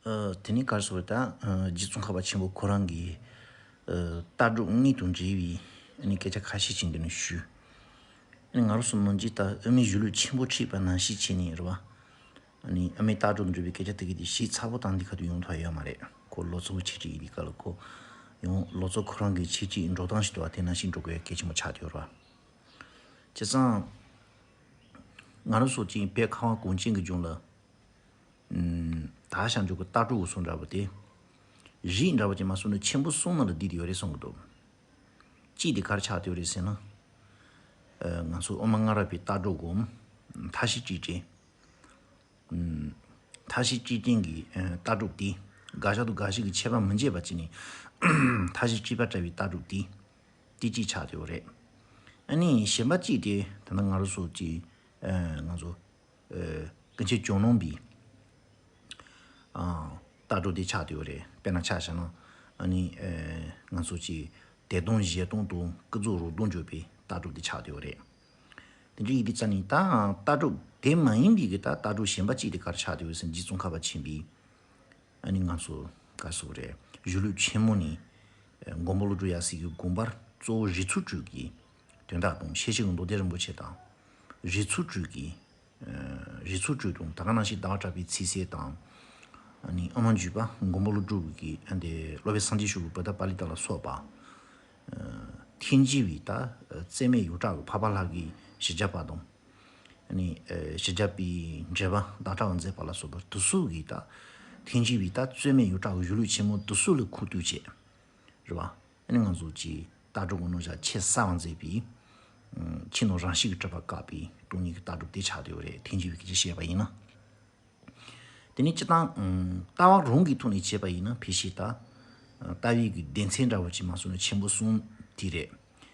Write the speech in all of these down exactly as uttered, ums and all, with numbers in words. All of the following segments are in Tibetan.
ཨ། དེ་ནས་ག་རེ་ཟེར་བ་ད། ཨ། རྗེ་ཙོང་ཁ་པ་ཆེན་པོ་ཁོ་རང་གི། ཨ། ལྟ་གྲུབ་དངོས་དང་འབྲེལ་བའི་ཨ་ནི་སྐད་ཆ་ཁ་ཤས་ཅིག་འདི་ནས་ཞུ། ཨ་ནི་ང་རང་ཚོ་ནང་གི་ད་དབུ་མའི་གཞུང་ལུགས་ཆེན་པོ་ཁྲིད་པ་ནང་བཞིན་བྱས་ནས་རེད་བ། ཨ་ནི་དབུ་མའི་ལྟ་གྲུབ་འབྲེལ་བའི་སྐད་ཆ་དེ་གི་དེ་ཞིབ་ཚགས་པོ་དང་འདི་ཁ་དུ་ཡོང་ཐུབ་ཡོད་མ་རེད། ཁོ་ལོ་ཙཱ་བོ་ཆེ་ཁྲིད་ཡིན་དུས་སྐབས་ལ་ཁོ་ཡང་ལོ་ཙཱ་ཁོ་རང་གི་ཆེ་ཁྲིད་འགྲོ་སྟངས་ཤིག་འདུག་བ། དེ་ནང་བཞིན་འགྲོ་དགོས་ཡ་གལ་ཆེན་པོ་ཆགས་བསྡད་ཡོད་རེད་བ། བྱས་ཙང་། ང་རང་ཚོ་ཅིག་བོད་ཁ་བ་གངས་ཅན་གྱི་ལྗོངས་ལ། ཨུམ། ད་ཞང་ཇོ་གི་ལྟ་གྲུབ་གསུང་འདྲ་པོ་དེ། རིགས་འདྲ་པོ་ཅིག་མ་གསུངས་ན་ཆེན་པོ་གསུམ་ནང་ལ་བསྡུས་ཏེ་ཡོད་རེད་གསུང་གི་འདུག་གཅིག་དེ་ག་རེ་ཆགས་བསྡད་ཡོད་རེད་ཟེར་ན། ཨ། ང་ཚོ་དབུ་མ་སྔ་རབས་པའི་ལྟ་གྲུབ་སྒོམ། མཐའ་བཞི་སྤྱི་དྲིལ། ཨུམ། མཐའ་བཞི་སྤྱི་དྲིལ་གྱི་ཨ་ལྟ་གྲུབ་དེ། དགག་བཞག་དང་དགག་བཞག་གི་ཁྱད་པར་མི་འབྱེད་པ་བྱས་ནས། མཐའ་བཞི་སྤྱི་དཔལ་བཀྲ་བའི་ལྟ་གྲུབ་དེ། དེ་གཅིག་ཆགས་བསྡད་ཡོད་རེད། ཨ་ནི་གཞན་པ་གཅིག་དེ་ད་ལྟ་ང་རང་ཚོ་གི། ཨ། ང་ཚོ། ཨ། ཀུན་མཁྱེན་ཇོ་ནང་པའི། ཨ། ལྟ་གྲུབ་དེ་ཆགས་བསྡད་ཡོད་རེད། དཔེར་ན་ཆ་བཞག་ན། ཨ་ནི། ཨ། ང་ཚོ་གི་དད་སྟོང་བཞེད་སྟོང་དང་ཀུན་རྫོབ་རང་སྟོང་བརྗོད་པའི་ལྟ་གྲུབ་དེ་ཆགས་བསྡད་ཡོད་རེད། དེ་འདྲ་ཡིན་དུས་ཙ་ནས་ད་ལྟ་གྲུབ་དེ་མ་ཡིན་པའི་གི་ད་ལྟ་གྲུབ་གཞན་པ་གཅིག་དེ་ག་རེ་ཆགས་བསྡད་ཡོད་ཟེར་ན། རྗེ་ཙོང་ཁ་པ་ཆེན་པོའི། ཨ་ནི་ང་ཚོ་ག་རེ་ཟེར་དགོས་རེད། གཞུང་ལུགས་ཆེན་མོ་ནས། ཨ། མགོན་པོ་ཀླུ་སྒྲུབ་ཡབ་སྲས་ཀྱི་དགོངས་པར་གཙོ་བོ་རིགས་ཚུལ་དྲུག་གི་དོན་དག་དང་། ཤེར་ཕྱིན་གྱི་མདོ་སྡེ་རིན་པོ་ཆེ་དང་། རིགས་ཚུལ་དྲུག་གི། ཨ། རིགས་ཚུལ་དྲུག་དང་། ད་ག་ནང་བཞིན་ཟླ་བ་གྲགས་པའི་ཚིག་གསལ་དང་། ཨ་ནི་དབུ་མ་འཇུག་པ་མགོན་པོ་ཀླུ་སྒྲུབ་ཀྱི། ཨ། དེ་སློབ་དཔོན་སངས་རྒྱས་ཆོས་ཀྱི་བུ་དཔལ་ལྡན་པཱ་ལི་ཏ་ལ་སོགས་པ། ཨ། ཐེག་མཆོག་པའི་ད་རྩོད་མེད་ཡོངས་གྲགས་ཀྱི་འཕགས་པ་ལྷ་གི་བཞི་བརྒྱ་པ་དང་། ཨ་ནི། ཨ། བཞི་བརྒྱ་པའི་འགྲེལ་པ་བདག་ཕྲ་བ་མཛད་པ་ལ་སོགས་པ་དེ་ཚོ་གི་ད་ཐེག་མཆོག་པའི་ད་རྩོད་མེད་ཡོངས་གྲགས་ཀྱི་གཞུང་ལུགས་ཆེན་མོ་དེ་ཚོ་ལ་ཁུངས་གཏུགས་བྱས། རེད་བ། ཨ་ནི་ང་ཚོ་གི་ལྟ་གྲུབ་ཀྱི་རྣམ་གཞག་ཆེས་གསལ་བ་མཛད་པའི། ཨ། ཕྱི་ནང་རང་བཞིན་གྱིས་གྲུབ་པ་བཀག་པའི་སྟོང་ཉིད་ཀྱི་ལྟ་གྲུབ་དེ་ཆགས་བསྡད་ཡོད་རེད། ཐེག་མཆོག་པའི་སྐད་ཆ་བཤད་པ་ཡིན་ན། དེ་ནས་སྤྱིར་བཏང་། ཨ། ལྟ་བ་རང་གི་ཐོག་ནས་བྱས་པ་ཡིན་ན་ཕལ་ཆེར་ད། ཨ། ལྟ་བའི་གི་སྡེ་ཚན་འདྲ་བོ་ཅིག་མ་སོང་ན་ཆེན་པོ་གསུམ་དེ་རེད།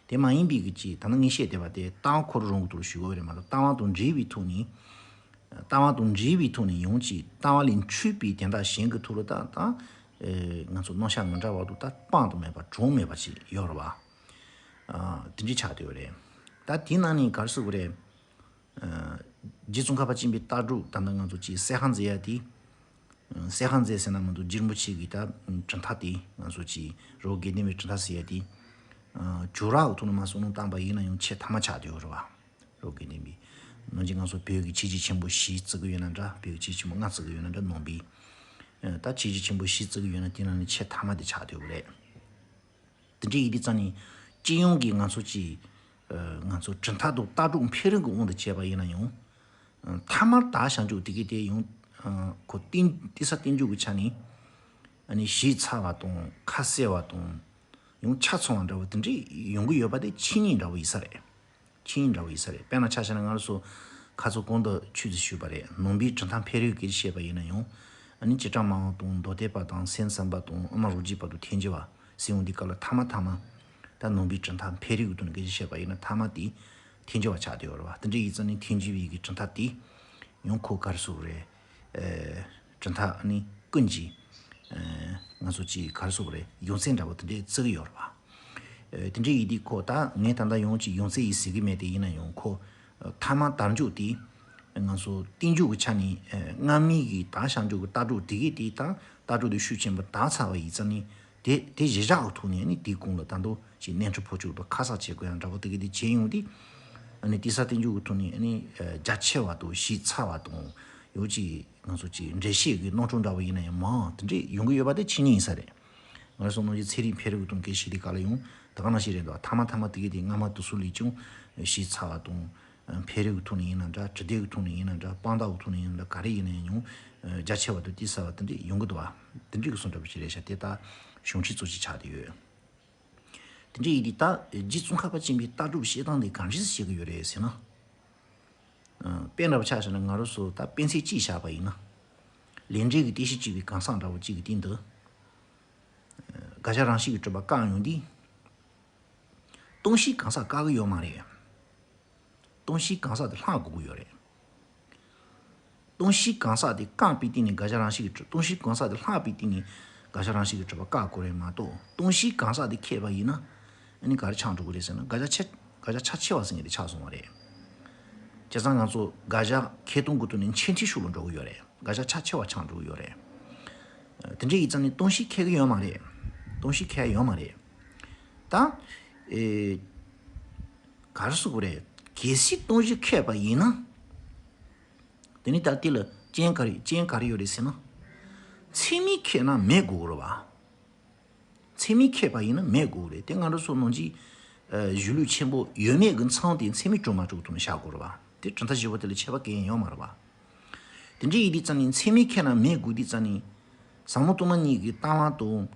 དེ་མ་ཡིན་པའི་གི་ཅིག་ད་ནི་ངས་བཤད་བསྡད་པ་དེ་ལྟ་བ་ཁོ་རང་རང་གི་ཐོག་ལ་ཞུ་དགོས་རེད་མ་གཏོགས། ལྟ་བ་དང་འབྲེལ་བའི་ཐོག་ནས། ལྟ་བ་དང་འབྲེལ་བའི་ཐོག་ནས་ཡང་ཅིག་ལྟ་བ་ལས་འཕྲོས་པའི་དོན་དག་གཞན་གྱི་ཐོག་ལ་ད་ད། ཨ། ང་ཚོ་རྣམ་གཞག་མི་འདྲ་བ་དང་ད་སྤང་དང་མེད་པ་གྲངས་མེད་པ་ཅིག་ཡོད་རེད་བ། ཨ། དེ་འདྲ་ཆགས་བསྡད་ཡོད་རེད། ད་དེའི་ནང་ནས་ག་རེ་ཟེར་དགོས་རེད། ཨ། རྗེ་ཙོང་ཁ་པ་ཆེན་པོའི་ལྟ་གྲུབ་ད་ལྟ་ང་ཚོ་ཅིག་གསལ་ཁ་མཛད་ཡ་དེ། ཨ། གསལ་ཁ་མཛད་ཟེར་ན་མི་འདུག་རྗེ་རིན་པོ་ཆེ་གི་ད་གྲུབ་མཐའ་དེ། ང་ཚོ་ཅིག་རི་བོ་དགེ་ལྡན་པའི་གྲུབ་མཐའ་ཟེར་ཡ་དེ། ཨ། བྱུ་རུ་གི་ཐོག་ནས་མ་སོང་ནོ་བཏང་པ་ཡིན་ན་ཡང་ཆེས་ཐ་མ་ཆགས་བསྡད་ཡོད་རེད་བ། རི་བོ་དགེ་ལྡན་པའི། ནང་གི་ང་ཚོ་བོད་ཀྱི་ཆོས་བརྒྱུད་ཆེན་པོ་བཞི་བརྩི་གི་ཡོད་ན་འདྲ། བོད་ཀྱི་ཆོས་ཆེན་པོ་ལྔ་བརྩི་གི་ཡོད་ན་འདྲ། ནང་པའི། ཨ། ད་ཆོས་བརྒྱུད་ཆེན་པོ་བཞི་བརྩི་གི་ཡོད་ན་དེ་ནང་ནས་ཆེས་ཐ་མ་དེ་ཆགས་བསྡད་ཡོད་རེད། དེ་འདྲ་ཡིན་དུས་ཙང་ནས་སྤྱི་ཡོངས་ཀྱི་ང་ཚོ་ཀྱི། ཨ། ང་ཚོ་གྲུབ་མཐའ་དང་ལྟ་གྲུབ་འཕེལ་རིམ་གྱི་དབང་དུ་བྱས་པ་ཡིན་ན་ཡང་། ཨ། ཐ་མར་ད་བྱང་ཆུབ་དེ་གའི་དེ་ཡང་། ཨ། ཁོ་བསྟན། ཏིང་གསལ་བསྟན་བཅོས་ཀྱི་ཆ་ནས། ཨ་ནི་ཞིབ་ཚགས་པ་དང་ཁ་གསལ་བ་དང་། ཡང་ཆ་ཚང་བ་འདྲ་བོ་དེ་འདྲ་ཡོང་གི་ཡོད་པ་དེ་ཆོས་ཉིད་འདྲ་བོ་ཡིན་ས་རེད། ཆོས་ཉིད་འདྲ་བོ་ཡིན་ས་རེད། དཔེར་ན་ཆ་བཞག་ན་ང་རང་ཚོ་ཁ་སང་གོང་དུ་ཆུད་ཟོས་ཞུས་པ་རེད། ནང་པའི་གྲུབ་མཐའ་འཕེལ་རིམ་སྐད་ཆ་བཤད་པ་ཡིན་ན་ཡང་། ཨ་ནི་བྱེ་བྲག་སྨྲ་བ་དང་མདོ་སྡེ་པ་དང་སེམས་ཙམ་པ་དང་དབུ་མ་རབ་རྒྱས་པ་དང་ཐལ་འགྱུར་བ་ཟེར་ཡོང་དུས་སྐབས་ལ་ཐ་མ་ཐ་མ་ད་ནང་པའི་གྲུབ་མཐའ་འཕེལ་རིམ་གྱི་ཐོག་ནས་སྐད་ཆ་བཤད་པ་ཡིན་ན་ཐ་མ་དེ་ཐལ་འགྱུར་བ་ཆགས་བསྡད་ཡོད་རེད་བ། དེ་འདྲ་ཡིན་ཙང་ནི་ཐལ་འགྱུར་བའི་གི་གྲུབ་མཐའ་དེ་ཡང་ཁོ་ག་རེ་ཟེར་དགོས་རེད། ཨེ། གྲུབ་མཐའ་ཨ་ནི་ཀུན་གྱི། ཨེ། ང་ཚོ་ཅིག་ག་རེ་ཟེར་དགོས་རེད། ཡོན་ཚད་འདྲ་བོ་དེ་འདྲས་བརྩི་གི་ཡོད་རེད་བ། ཨེ། དེ་འདྲས་ཡིན་དུས་ཁོ་ད་ངས་ད་ལྟ་ཡང་ཅིག་ཡོན་ཚད་ཡིན་ཟེར་གི་མེད་དེ། ཡིན་ན་ཡང་ཁོ་ཐ་མ་དལ་འབྱོར་དེ་ང་ཚོ་བསྟན་བཅོས་ཀྱི་ཆ་ནས། ཨེ། སྔ་མའི་གི་ད་བྱང་ཆུབ་ཀྱི་ལྟ་གྲུབ་དེ་གའི་དེ་ད་ལྟ་གྲུབ་དེ་ཤུགས་ཆེན་པོ་དར་ཚར་བ་ཡིན་ཙང་ནི། དེ་དེ་གཞིར་བཞག་གི་ཐོག་ནས་ནི་དེའི་གོང་ལ་ད་དུང་ཅིག་གནས་འཕྲོ་འཕོ་ཅུག་དང་ཁ་གསལ་བྱེད་དགོས་ཡ་འདྲ་བོ་དེ་གི་དེ་བྱས་ཡོང་དུས། ཨ་ནི་ཏིང་གསལ་བསྟན་བཅོས་ཀྱི་ཐོག་ནས་ཨ་ནི་རྒྱ་ཆེ་བ་དང་ཞིབ་ཚགས་པ་དང་། ཡང་ཅིག་ང་ཚོ་ཅིག་འགྲེལ་བཤད་ཀྱི་རྣམ་གྲངས་འདྲ་བོ་ཡིན་ན་ཡང་མང་དེ་འདྲས་ཡོང་གི་ཡོད་པ་དེ་ཆོས་ཉིད་ཡིན་ས་རེད། ང་རང་ཚོ་ནང་བཞིན་ཚན་རིག་འཕེལ་རིམ་གྱི་ཐོག་སྐད་ཆ་བཤད་དུས་སྐབས་ལ་ཡང་ད་ག་ནང་བཞིན་རེད་འདུག་ཐ་མ་ཐ་མ་དེ་གི་དེ་སྔ་མ་དེ་ཚོ་ལས་ཀྱང་ཞིབ་ཚགས་པ་དང་། འཕེལ་རིམ་གྱི་ཐོག་ནས་ཡིན་ན་འདྲ། གྲུབ་འབྲས་ཀྱི་ཐོག་ནས་ཡིན་ན་འདྲ། དཔང་རྟགས་ཀྱི་ཐོག་ནས་ཡིན་ན་འདྲ། ག་རེ་ཡིན་ན་ཡང་རྒྱ་ཆེ་བ་དང་ཏིང་གསལ་བ་དེ་འདྲས་ཡོང་གི་འདུག་བ། དེ་འདྲས་ཀྱི་གསུང་འདྲ་པོ་ཞིག་རེད་ཤག་དེ་ད་བྱུང་ཆོས་གཙོ་ཆེ་ཆགས་བསྡད་ཡོད། དེ་འདྲ་ཡིན་དུས་ད་རྗེ་ཙོང་ཁ་པ་ཆེན་པོའི་ལྟ་གྲུབ་བཤད་སྟངས་དེ་ག་འདྲས་བཤད་ཀྱི་ཡོད་རེད་ཟེར་ན། ཨ། དཔེ་འདྲ་པོ་ཆ་བཞག་ན་ང་རང་ཚོ་ད་དཔེ་མཚོན་གཅིག་བཞག་པ་ཡིན་ན། ལས་འབྲས་ཀྱི་རྟེན་གཞི་གཅིག་པའི་གང་ཟག་འདྲ་བོ་གཅིག་གི་སྟེང་དུ། ཨ། དགག་བྱ་རང་བཞིན་གྱིས་གྲུབ་པ་བཀག་ཡོང་དུས། སྟོང་གཞིའི་གང་ཟག་བཀག་གི་ཡོད་མ་རེད། སྟོང་གཞིའི་གང་ཟག་དེ་ལྷག་དགོས་ཀྱི་ཡོད་རེད། སྟོང་གཞིའི་གང་ཟག་དེ་བཀག་པའི་སྟེང་ནས་དགག་བྱ་རང་བཞིན་གྱིས་གྲུབ། སྟོང་གཞིའི་གང་ཟག་དེ་ལྷག་པའི་སྟེང་ནས་དགག་བྱ་རང་བཞིན་གྱིས་གྲུབ་པ་བཀག་དགོས་རེད་མ་གཏོགས། སྟོང་གཞིའི་གང་ཟག་དེ་ཁེགས་པ་ཡིན་ན། ཨ་ནི་ག་རེ་ཆགས་འགྲོ་གི་རེད་ཟེར་ན། དགག་བྱ་ཆེ། དགག་བྱ་ཆ་ཆེ་བ་ཟེར་མཁན་དེ་ཆགས་སོང་བ་རེད། བྱས་ཙང་ང་ཚོ་དགག་བྱ་ཁེ་གཏོང་གི་ཐོག་ནས་ཆེ་མཐོའི་ཕྱོགས་ལ་འགྲོ་གི་ཡོད་རེད། དགག་བྱ་ཆ་ཆེ་བ་ཆགས་འགྲོ་གི་ཡོད་རེད། དེ་འདྲ་ཡིན་ཙང་ནི་སྟོང་གཞི་ཁེགས་ཀྱི་ཡོད་མ་རེད། སྟོང་གཞི་ཁེགས་ཡོད་མ་རེད། ད་ཨེ་ག་རེ་ཟེར་དགོས་རེད། གལ་སྲིད་སྟོང་གཞི་ཁེགས་པ་ཡིན་ན། དེ་ནི་ད་དེ་ལ་རྐྱེན་ག་རེ་རྐྱེན་ག་རེ་ཡོད་རེད་ཟེར་ན། ཚད་མས་ཁེགས་ན་མེད་དགོས་རེད་བ། ཚད་མས་ཁེགས་པ་ཡིན་ན་མེད་དགོས་རེད། དེ་ང་རང་ཚོ་ནང་གི་གཞུང་ལུགས་ཆེན་པོ་ཡོད་མེད་ཀྱི་མཚམས་དེ་ཚད་མས་གྲུབ་མ་གྲུབ་ཐོག་ནས་བཞག་དགོས་རེད་བ། དེ་གྲུབ་མཐའ་བཞི་པོ་དེ་ལ་ཁྱད་པར་གང་ཡང་ཡོད་མ་རེད་བ། དེ་འདྲ་ཡིན་དུས་ཙང་ནི་ཚད་མས་ཁེགས་ན་མེད་དགོས་དུས་ཙང་ནི། ཟབ་མོ་སྟོང་པ་ཉིད་ཀྱི་ལྟ་བ་དང་།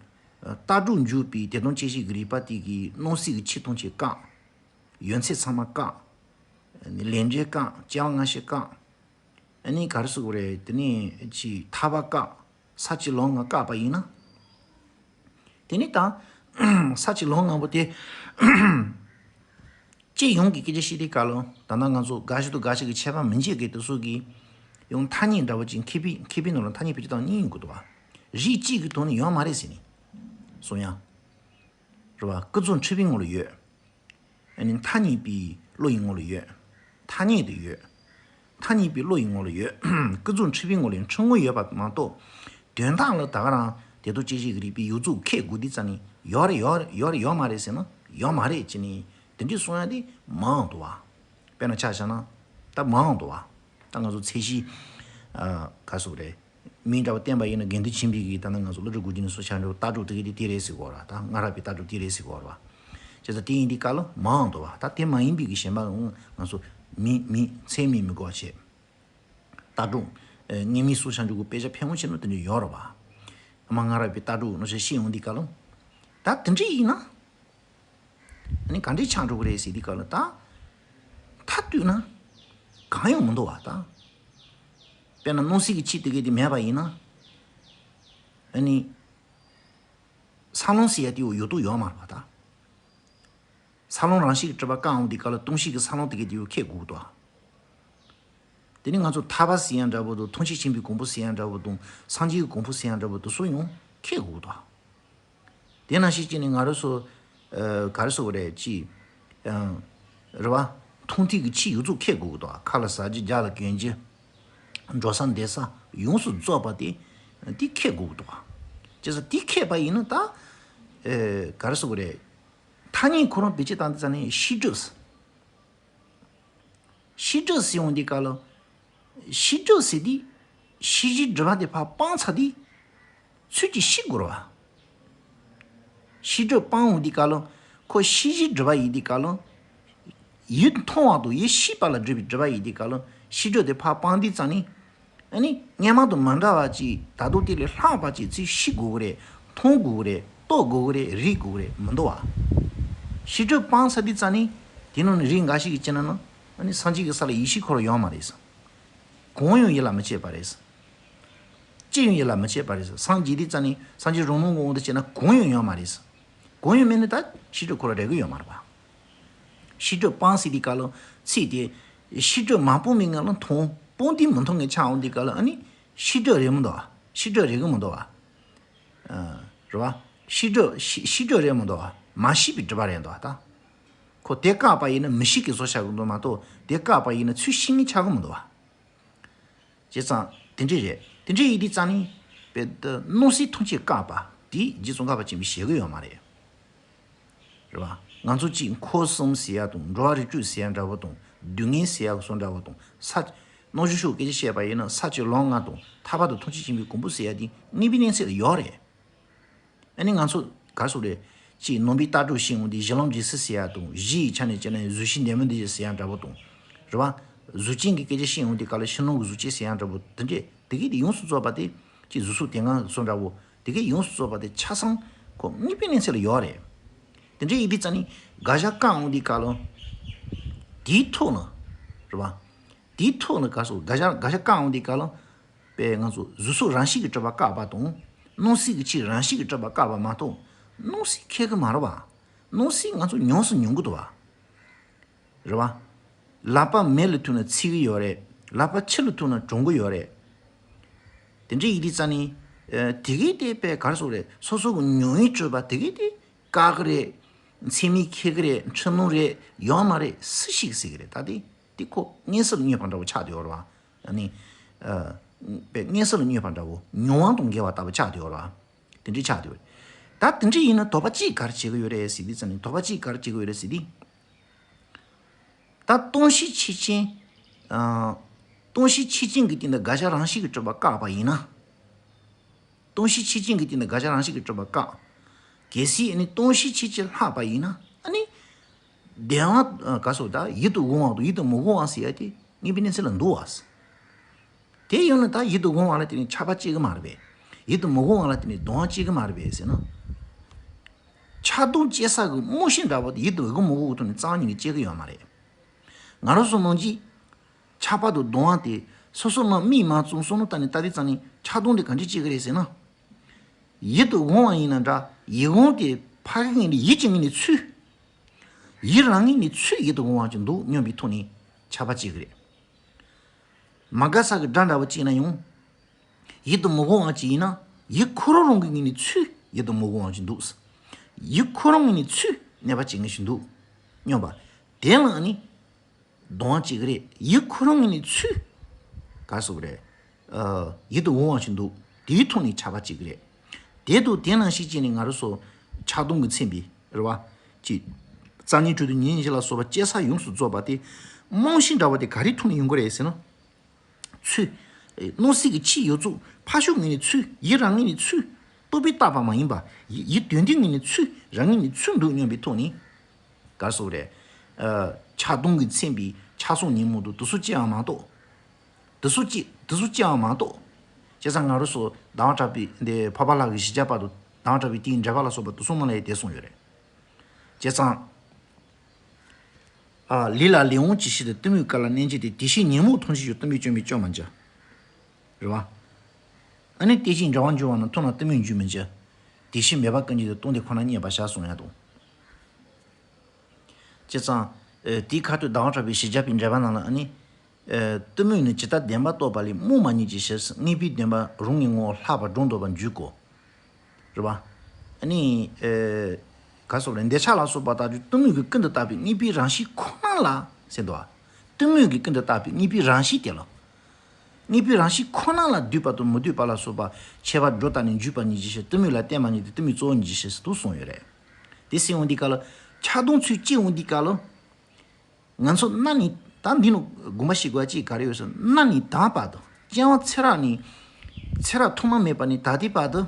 ལྟ་གྲུབ་འཇུག་པའི་དེ་དོན་དཔྱད་བྱེད་ཀྱི་རིགས་པ་དེ་གི་སྣང་སྲིད་ཀྱི་ཆོས་ཐམས་ཅད་བཀག་ཡོན་ཚད་ཚང་མ་བཀག་ལས་འབྲས་བཀག་སྐྱེ་བ་སྔ་ཕྱི་བཀག་ཨ་ནི་ག་རེ་ཟེར་དགོས་རེད། དེ་ནས་ཅིག་ཐར་པ་བཀག་ས་བཅུ་ལམ་ལྔ་བཀག་པ་ཡིན་ན། དེ་ནི་ད་ས་བཅུ་ལམ་ལྔ་པོ་དེ་སྤྱི་ཡོངས་ཀྱི་སྐད་ཆ་བཤད་དུས་སྐབས་ལ། ད་ལྟ་ང་ཚོ་དགག་བྱ་དང་དགག་བྱ་གི་ཁྱད་པར་མི་འབྱེད་མཁན་དེ་ཚོ་གིས་ཡང་ཐ་སྙད་འདྲ་བོ་ཅིག་མཁས་པའི་མཁས་པའི་ནང་ལ་ཐ་སྙད་བེད་སྤྱོད་བཏང་གཉིས་ཡིན་དགོས་འདུག་བ། རིགས་གཅིག་གི་དོན་ནི་ཡོད་མ་རེད་ཟེར་ནས་གསུང་ཡ། རེད་བ། ཀུན་རྫོབ་འཁྲུལ་པའི་ངོ་ལ་ཡོད། ཨ་ནི་ཐ་སྙད་པའི་བློ་ཡི་ངོ་ལ་ཡོད། ཐ་སྙད་དུ་ཡོད། ཐ་སྙད་པའི་བློ་ཡི་ངོ་ལ་ཡོད། ཀུན་རྫོབ་འཁྲུལ་པའི་ངོ་ལ་ཡང་འཁྲུལ་ངོ་ཡོད་པ་མ་གཏོགས། དོན་དག་ལ་ད་ག་རང་དེ་དོན་དཔྱད་བྱེད་ཀྱི་རིགས་པའི་ཡོངས་རྫོགས་ཁེགས་དགོས་དུས་ཙང་ནི་ཡོད་རེད་ཡོད་རེད་ཡོད་རེད་ཡོད་མ་རེད་ཟེར་ན་ཡོད་མ་རེད་ཅེས་ནི་དེ་འདྲའི་གསུང་ཡ་དེ་མང་འདུག་བ། དཔེར་ན་ཆ་བཞག་ན་ད་མང་འདུག་བ། ད་ང་ཚོ་ཚད་གཞི་ཨ་ག་ཟེར་རེད། མིང་འདྲ་བ་བསྟན་པ་ཡིན་ན་དགེ་འདུན་ཆོས་འཕེལ་གྱིས་ད་ནི་ང་ཚོ་སློབ་གྲྭ་དགུ་རྒྱུན་ནས་གསུངས་བཞག་འདྲ་བོ་ལྟ་གྲུབ་དེ་ག་དེ་དེ་རེད་ཟེར་གོ་ར། ད་སྔ་རབས་པའི་ལྟ་གྲུབ་དེ་རེད་ཟེར་གོ་ར། བྱས་ཙང་དེ་ཡིན་དུས་སྐབས་ལ་མང་དུ་བ། ད་དེ་མ་ཡིན་པའི་གི་གཞན་པ་ང་ཚོ་མི་མི་ཚད་མས་མི་གོ་བ་བྱས། ལྟ་གྲུབ་ཨེ་སྔ་མའི་གསུངས་བཞག་འདྲ་བོ་དཔེ་ཆ་ཕལ་མོ་ཆེ་ནང་དེ་འདྲ་ཡོད་ར་བ། སྔ་མ་སྔ་རབས་པའི་ལྟ་གྲུབ་ནང་བཞིན་བཤད་ཡོང་དུས་སྐབས་ལ། ད་དེ་འདྲ་ཡིན་ན། ཨ་ནི་ག་འདྲས་ཆགས་འགྲོ་གི་རེད་ཟེར་དུས་སྐབས་ལ་ད། མཐའ་གཏུགས་ན། གང་ཡང་མི་འདུག་བ་ད། དཔེར་ན་སྣང་སྲིད་ཀྱི་ཆོས་དེ་ག་དེ་མེད་པ་ཡིན་ན། ཨ་ནི། ས་ལམ་ཟེར་ཡ་དེ་ཡོད་དོ་ཡོད་མ་རེད་བ་ད། ས་ལམ་རང་བཞིན་གྱིས་གྲུབ་པ་བཀག་འོང་དུས་སྐབས་ལ་སྟོང་གཞི་གི་ས་ལམ་དེ་ག་དེ་ཡོད་ཁེགས་དགོས་འདུག་བ། དེ་ནི་ང་ཚོ་ཐར་པ་ཟེར་ཡ་འདྲ་པོ་དང་ཐམས་ཅད་མཁྱེན་པའི་གོ་འཕང་ཟེར་ཡ་འདྲ་པོ་དང་སངས་རྒྱས་ཀྱི་གོ་འཕང་ཟེར་ཡ་འདྲ་པོ་དེ་ཚོ་ཡང་ཁེགས་དགོས་འདུག་བ། དེ་ནང་བཞིན་བྱས་ནས་ང་རང་ཚོ་ཨ་ག་རེ་ཟེར་དགོས་རེད་ཅེས། ཨ་རེད་བ། མཐོང་ཐོས་ཀྱི་ཆོས་ཡོངས་རྫོགས་ཁེགས་དགོས་ཀྱི་འདུག་བ། ཁ་ལ་ཟ་རྒྱུ་རྒྱགས་ལ་གོན་རྒྱུ། འགྲོ་ས་འདོད་ས་ཡོངས་སུ་རྫོགས་པ་དེ་དེ་ཁེགས་དགོས་ཀྱི་འདུག་བ། བྱས་ཙང་དེ་ཁེགས་པ་ཡིན་ན་ད་ཨ་ག་རེ་ཟེར་དགོས་རེད། ཐ་སྙད་ཁོ་རང་བེད་སྤྱོད་བཏང་དུས་ཙ་ནས་ཤེས་སྒྲིབ། ཤེས་སྒྲིབ་ཟེར་འོང་དུས་སྐབས་ལ། ཤེས་སྒྲིབ་ཟེར་དུས། ཤེས་བྱའི་སྒྲིབ་པ་དེ་ཕར་སྤངས་ཚར་དུས། ཚུལ་གྱིས་ཤེས་དགོས་རེད་བ། ཤེས་སྒྲིབ་སྤངས་འོང་དུས་སྐབས་ལ། ཁོ་ཤེས་བྱའི་སྒྲིབ་པ་ཡིན་དུས་སྐབས་ལ། ཡིད་མཐོང་བ་དང་ཡིད་ཤེས་པ་ལ་སྒྲིབ་པའི་སྒྲིབ་པ་ཡིན་དུས་སྐབས་ལ། ཤེས་སྒྲིབ་དེ་ཕར་སྤངས་དུས་ཙ་ནས། ཨ་ནི་སྔ་མ་དང་མི་འདྲ་བ་ཅིག་ད་དུང་དེ་ལས་ལྷག་པ་ཅིག་ཚུར་ཤེས་དགོས་ཀྱི་རེད། མཐོང་དགོས་ཀྱི་རེད། རྟོགས་དགོས་ཀྱི་རེད། རིག་དགོས་ཀྱི་རེད། མི་འདུག་བ། ཤེས་སྒྲིབ་སྤངས་ཚར་དུས་ཙ་ནས། དེ་ནང་ནས་རིགས་འགའ་ཞིག་གིས་བྱས་ན་ན། ཨ་ནི་སངས་རྒྱས་ཀྱི་ས་ལ་ཡེ་ཤེས་ཁོ་རང་ཡོད་མ་རེད། གང་ཡང་ཡིད་ལ་མི་བྱེད་པ་རེད། ཅི་ཡང་ཡིད་ལ་མི་བྱེད་པ་རེད། སངས་རྒྱས་དུས་ཙ་ནས་སངས་རྒྱས་རང་སྣང་གི་དབང་དུ་བྱས་ན་གང་ཡང་ཡོད་མ་རེད། གང་ཡང་མེད་ན་ད་ཤེས་སྒྲིབ་ཁོ་རང་རེག་གི་ཡོད་མ་རེད་བ། ཤེས་སྒྲིབ་སྤངས་ཟེར་དུས་སྐབས་ལ་ཚིག་དེ། ཤེས་སྒྲིབ་མ་སྤངས་པའི་ངང་ལ་མཐོང་། སྤངས་དུས་མི་མཐོང་ངེས་ཆགས་འོང་དུས་སྐབས་ལ་ཨ་ནི་ཤེས་སྒྲིབ་རེད་མི་འདུག་བ། ཤེས་སྒྲིབ་རེག་གི་མི་འདུག་བ། ཨ། རེད་བ། ཤེས་སྒྲིབ་ཤེས་ཤེས་སྒྲིབ་རེད་མི་འདུག་བ། མ་ཤེས་པའི་སྒྲིབ་པ་རེད་འདུག་བ་ད། ཁོ་དེ་བཀག་པ་ཡིན་ན་མི་ཤེས་ཀྱི་བཟོ་བྱ་གི་འདུག་མ་གཏོགས་དེ་བཀག་པ་ཡིན་ན་ཚུལ་ཤེས་ངེས་ཆགས་གི་མི་འདུག་བ། བྱས་ཙང་དེ་འདྲས་རེད། དེ་འདྲས་ཡིན་དུས་ཙང་ནི། དཔེ་ད་སྣང་སྲིད་ཐམས་ཅད་བཀག་པ་དེ་རྗེ་ཙོང་ཁ་པ་ཆེན་པོས་བཞེད་གི་ཡོད་མ་རེད། རེད་བ། ང་ཚོ་གཅིག་འཁོར་གསུམ་ཟེར་ཡ་དང་འགྲོ་བ་རིགས་དྲུག་ཟེར་ཡ་འདྲ་བོ་དང་སྡུག་བསྔལ་ཟེར་ཡ་གི་བཟོ་འདྲ་བོ་དང་ས། རྣལ་འབྱོར་ཕྱོགས་སྐད་ཆ་བཤད་པ་ཡིན་ན་ས་བཅུ་ལམ་ལྔ་དང་ཐར་པ་དང་ཐམས་ཅད་མཁྱེན་པའི་གོ་འཕང་ཟེར་ཡ་དེ་དངོས་པོའི་གནས་ཚད་ལ་ཡོད་རེད། ཨ་ནི་ང་ཚོ་ག་རེ་ཟེར་དགོས་རེད། ཅིག་ནང་པའི་ལྟ་གྲུབ་བཤད་འོང་དུས་གཞི་ལམ་འབྲས་གསུམ་ཟེར་ཡ་དང་གཞི་ཡི་ཆ་ནས་བྱས་ན་གཟུགས་གཞི་འདས་མ་འདས་ཟེར་ཡ་འདྲ་བོ་དང་། རེད་བ། གཟུགས་ཅན་གྱི་སྐད་ཆ་བཤད་འོང་དུས་ག་ལ་ཕྱི་ནང་གི་གཟུགས་ཅན་ཟེར་ཡ་འདྲ་བོ་དེ་འདྲས་དེ་གས་དེ་ཡོངས་སུ་རྫོགས་པ་དེ། ཅིག་གཟུགས་སོགས་དེ་སྔ་གསུངས་འདྲ་བོ། དེ་གས་ཡོངས་སུ་རྫོགས་པ་དེ་ཆ་ཚང་ཁོ་དངོས་པོའི་གནས་ཚད་ལ་ཡོད་རེད། དེ་འདྲ་ཡིན་དུས་ཙ་ནི་དགག་བྱ་བཀག་འོང་དུས་སྐབས་ལ། དེའི་ཐོག་ནས། རེད་བ། དེའི་ཐོག་ནས་ག་རེ་ཟེར་དགག་བྱ་དགག་བྱ་བཀག་འོང་དུས་སྐབས་ལ། དཔེ་ང་ཚོ་གཟུགས་སོགས་རང་བཞིན་གྱིས་གྲུབ་པ་བཀག་པ་དང་། སྣང་སྲིད་ཀྱི་ཆོས་རང་བཞིན་གྱིས་གྲུབ་པ་བཀག་པ་མ་གཏོགས། སྣང་སྲིད་ཁེགས་ཀྱི་མ་རེད་བ། སྣང་སྲིད་ང་ཚོ་མྱོང་སུ་མྱོང་གི་འདུག་བ། རེད་བ། ལག་པ་མེ་ལ་ཐུག་ན་འཚིག་གི་ཡོད་རེད། ལག་པ་ཆུ་ལ་ཐུག་ན་གྲང་གི་ཡོད་རེད། དེ་འདྲ་ཡིན་དུས་ཙ་ནི། ཨ། དེ་གས་དེ་དཔེ་ག་རེ་ཟེར་དགོས་རེད། སོ་སོ་གི་མྱོང་བའི་སྤྱོད་པ་དེ་གས་དེ་བཀག་གི་རེད། ཚད་མས་ཁེགས་གི་རེད། འཁྲུལ་སྣང་རེད། ཡོད་མ་རེད། སུས་ཤེས་ཀྱི་ཟེར་གི་རེད། ད་དེ་དེ་ཁོ་མངོན་སུམ་དུ་རྙེད་པ་འདྲ་བོ་ཆགས་བསྡད་ཡོད་རེད་བ། ཨ་ནི། ཨ། པའི་མངོན་སུམ་ལ་བསྙོན་པ་འདྲ་བོ་མྱོང་བ་དང་འགལ་བ་ལྟ་བུ་ཆགས་བསྡད་ཡོད་རེད་བ། དེ་འདྲའི་ཆགས་བསྡད་ཡོད་རེད། ད་དེ་འདྲ་ཡིན་ན་དོགས་པ་གཅིག་ག་རེ་བྱེད་ཀྱི་ཡོད་རེད་ཟེར་དུས་ཙམ་ནས། དོགས་པ་གཅིག་ག་རེ་བྱེད་ཀྱི་ཡོད་རེད་ཟེར་དུས། ད་སྟོང་གཞི་ཆོས་ཅན། ཨ། སྟོང་གཞི་ཆོས་ཅན་གྱི་སྟེང་དུ་དགག་བྱ་རང་བཞིན་གྱིས་གྲུབ་པ་བཀག་པ་ཡིན་ན། སྟོང་གཞི་ཆོས་ཅན་གྱི་སྟེང་དུ་དགག་བྱ་རང་བཞིན་གྱིས་གྲུབ་པ་བཀག་གལ་སྲིད་ཨ་ནི་སྟོང་གཞི་ཆོས་ཅན་ལྷག་པ་ཡིན་ན། ཨ་ནི་བདེན་པ་ག་སོགས་ད་ཡིད་དུ་འོང་བ་དང་ཡིད་དུ་མི་འོང་བ་ཟེར་ཡ་དེ་དངོས་པོའི་གནས་ཚུལ་ལ་འདུ་བ། དེ་ཡོད་ན་ད་ཡིད་དུ་འོང་བ་ལ་བརྟེན་ནས་ཆགས་པ་སྐྱེ་གི་མ་རེད་པས། ཡིད་དུ་མི་འོང་བ་ལ་བརྟེན་ནས་གདུང་བ་སྐྱེ་གི་མ་རེད་པས་ཟེར་ན། ཆགས་སྡང་སྐྱེ་ས་གི་རྨང་གཞི་འདྲ་བོ་དེ་ཡིད་དུ་འོང་མི་འོང་གི་ཐོག་ནས་རྩ་བ་ཉིད་ནས་སྐྱེ་གི་ཡོད་མ་རེད། ང་རང་ཚོ་ནང་གི་ཆགས་པ་དང་གདུང་བ་དེ་སོ་སོ་མ་མིག་མ་བཙུམ་བསམ་བློ་བཏང་ནས་ལྟ་དུས་ཙམ་ནས་ཆགས་སྡང་དེ་ག་འདྲས་སྐྱེ་གི་རེད་ཟེར་ན། ཡིད་དུ་འོང་བ་ཡིན་ན་འདྲ། ཡིད་འོང་དེ་ཕ་གི་ངོས་ནས་ཡིད་ཀྱི་ངོས་ནས་ཚུར། ཡིད་རང་ངོས་ནས་ཚུར་ཡིད་དུ་འོང་བ་ཅིག་འདུག་སྙམ་པའི་ཐོག་ནས་ཆགས་པ་སྐྱེ་གི་རེད། མ་དགའ་ས་གི་སྒྲ་འདྲ་བོ་ཅིག་ན་ཡང་། ཡིད་དུ་མི་འོང་བ་ཅིག་ཡིན་ན། ཡིད་ཁོ་རང་རང་གི་ངོས་ནས་ཚུར་ཡིད་དུ་མི་འོང་བ་ཅིག་འདུག་ཡིད་ཁོ་རང་ངོས་ནས་ཚུར་གནོད་པ་བྱེད་མཁན་ཞིག་འདུག་སྙམ་པ། དེ་ལ་ནི་གདུང་བ་སྐྱེ་གི་རེད། ཡིད་ཁོ་རང་ངོས་ནས་ཚུར་ག་རེ་ཟེར་དགོས་རེད། ཨ། ཡིད་དུ་འོང་བ་ཞིག་འདུག་དེའི་ཐོག་ནས་ཆགས་པ་སྐྱེ་གི་རེད། དེ་དང་དེ་ནང་བཞིན་བྱས་ནས་ང་རང་ཚོ་ཆགས་སྡང་གིས་མཚོན་པའི་རེད་བ། ཅིག་རྩ་ཉིད་དྲུག་ཏུ་ཉེར་གཉིས་ཞེས་ལ་སོགས་པ་སྐྱེ་ས་ཡོངས་སུ་རྫོགས་པ་དེ། རྨང་གཞི་འདྲ་བ་དེ་ག་རེའི་ཐོག་ནས་ཡོང་གི་རེད་ཟེར་ན། ཚུར། ཨེ། སྣང་སྲིད་ཀྱི་ཕྱིའི་ཡོངས་རྫོགས་ཕར་ཕྱོགས་ངོས་ནས་ཚུར། ཡིད་རང་ངོས་ནས་ཚུར། རྟོག་པས་བཏགས་པ་མ་ཡིན་པ། ཡིད་ཡིད་དོན་ལྡན་ངོས་ནས་ཚུར། རང་ངོས་ནས་ཚུར་འདུག་སྙམ་པའི་ཐོག་ནས། ག་རེ་ཟེར་དགོས་རེད། ཨ། ཆགས་སྡང་གིས་མཚོན་པའི་ཆགས་སོགས་ཉོན་མོངས་དང་དེ་ཚོ་སྐྱེ་བ་མ་གཏོགས། དེ་ཚོ་སྐྱེ་དེ་ཚོ་སྐྱེ་བ་མ་གཏོགས། བྱས་ཙང་ང་རང་ཚོ་ཟླ་བ་གྲགས་པའི་འདི་འཕགས་པ་ལྷ་གི་བཞི་བརྒྱ་པ་དང་ཟླ་བ་གྲགས་པའི་དེའི་འགྲེལ་པ་ལ་སོགས་པ་དེ་ཚོ་ནང་ལ་ཡང་དེ་གསུངས་ཡོད་རེད། བྱས་ཙང་། ཨ། ལས་ལ་ལས་དབང་གྱུར་ཕྱིར་དུ། གཏི་མུག་ག་ལ་གནས་བྱེད་དེ། དེ་ཕྱིར་ཉོན་མོངས་ཐམས་ཅད་ཀྱང་། གཏི་མུག་བཅོམ་པས་སྐྱོབ་མ་བྱ། རེད་བ། ཨ་ནི་དེ་ཕྱིར་འབྲེལ་བར་འགྱུར་བ་རྣམས། མཐོང་ན་གཏི་མུག་འཇུག་མི་བྱ། དེ་ཕྱིར་མོས་པ་ཀུན་གྱིས་དེ། སྟོང་དེ་ཁོ་ན་རྙེད་པར་བྱ་གསུངས་ཡ་དང་། བྱས་ཙང་། ཨེ། དེའི་ཁ་ཐུག་ཟླ་བ་གྲགས་པའི་བཞི་བརྒྱ་པའི་འགྲེལ་པ་ནང་ལ་ཨ་ནི། ཨེ། གཏི་མུག་ནི་ཇི་ལྟར་བདེན་པར་རྟོགས་པ་ལས། རྨོངས་པ་ཉིད་ཀྱི་ཕྱིར། དངོས་པོའི་བདེན་པ་རང་གི་ངོ་བོ། ལྷག་པར་སྒྲོ་འདོགས་པར་འགྱུར་ཀོ། རེད་བ། ཨ་ནི། ཨེ། ག་རེ་ཟེར་དགོས་རེད། འདོད་ཆགས་ལ་སོགས་པ་དག་ཀྱང་གཏི་མུག་གིས་ཀུན་ཏུ་བཏགས་པའི་དངོས་པོའི་རང་བཞིན་ཁོ་ན་ལ་ཟེར་འདུག་བ། གཏི་མུག་གིས་ཀུན་ཏུ་བཏགས་པའི་དངོས་པོའི་རང་བཞིན་དེ་ལ། དངོས་པོའི་རང་བཞིན་ཁོ་ན་ལ་འདོད་པ་དང་མི་འདོད་པ་ལ་སོགས་པ་ཁྱད་པར་སྒྲོ་བཏགས་ནས་འཇུག་པ་ཉིད་ཀྱི་ཕྱིར། གཏི་མུག་ལ་བརྟེན་པ་ཉིད་དེ། གཏི་མུག་གཙོ་བོ་ཉིད་ཀྱི་ཕྱིར་ཟེར་དུ་གསུངས་ཡོད་རེད། དེ་ཟེར་འོང་དུས་སྐབས་ལ། ཆགས་སྡང་ཚུར་སྐྱེ་འོང་དུས་སྐབས་ལ། ང་ཚོ་གནའ་ནས་ད་འདི་ནང་དགོངས་པ་བཞེས་དགོས་པ་ཅིག་ག་རེ་ཡོད་ཟེར་ན། གནའ་ནས་ད་བར་དུ། སྐྱེ་བ་ཚེ་རབས་ནས། ཚེ་རབས་ཐོག་མ་མེད་པ་ནས་ད་ལྟའི་བར་དུ།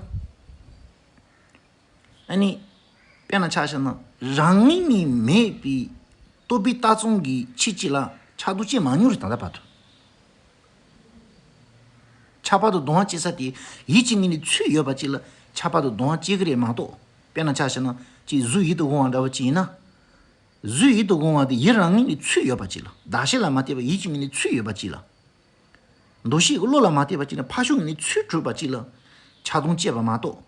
ཨ་ནི། དཔེར་ན་ཆ་བཞག་ན། རང་ངོས་ནས་མེད་པའི་རྟོག་པའི་རྟགས་ཙམ་གྱི་ཆོས་གཅིག་ལ་ཆགས་སྡང་སྐྱེ་མ་མྱོང་རེད། ད་ལྟ་བར་དུ། ཆགས་པ་དང་གདུང་བ་སྐྱེ་ས་དེ་ཡིད་ཀྱི་ངོས་ནས་ཚུར་ཡོད་པ་གཅིག་ལ་ཆགས་པ་དང་གདུང་བ་སྐྱེ་གི་རེད་མ་གཏོགས། དཔེར་ན་ཆ་བཞག་ན་གཅིག་གཟུགས་ཡིད་དུ་འོང་བ་འདྲ་བོ་གཅིག་ཡིན་ན། གཟུགས་ཡིད་དུ་འོང་བ་དེ་ཡིད་རང་ངོས་ནས་ཚུར་ཡོད་པ་གཅིག་ལ། གདགས་གཞི་ལ་མ་བལྟས་པར་ཡིད་ཀྱི་ངོས་ནས་ཚུར་ཡོད་པ་གཅིག་ལ། འདུ་ཤེས་ཀྱི་བློ་ལ་མ་བལྟས་པ་གཅིག་ལ། ཕར་ཕྱོགས་ངོས་ནས་ཚུར་གྲུབ་པ་གཅིག་ལ་ཆགས་སྡང་སྐྱེ་བ་མ་གཏོགས།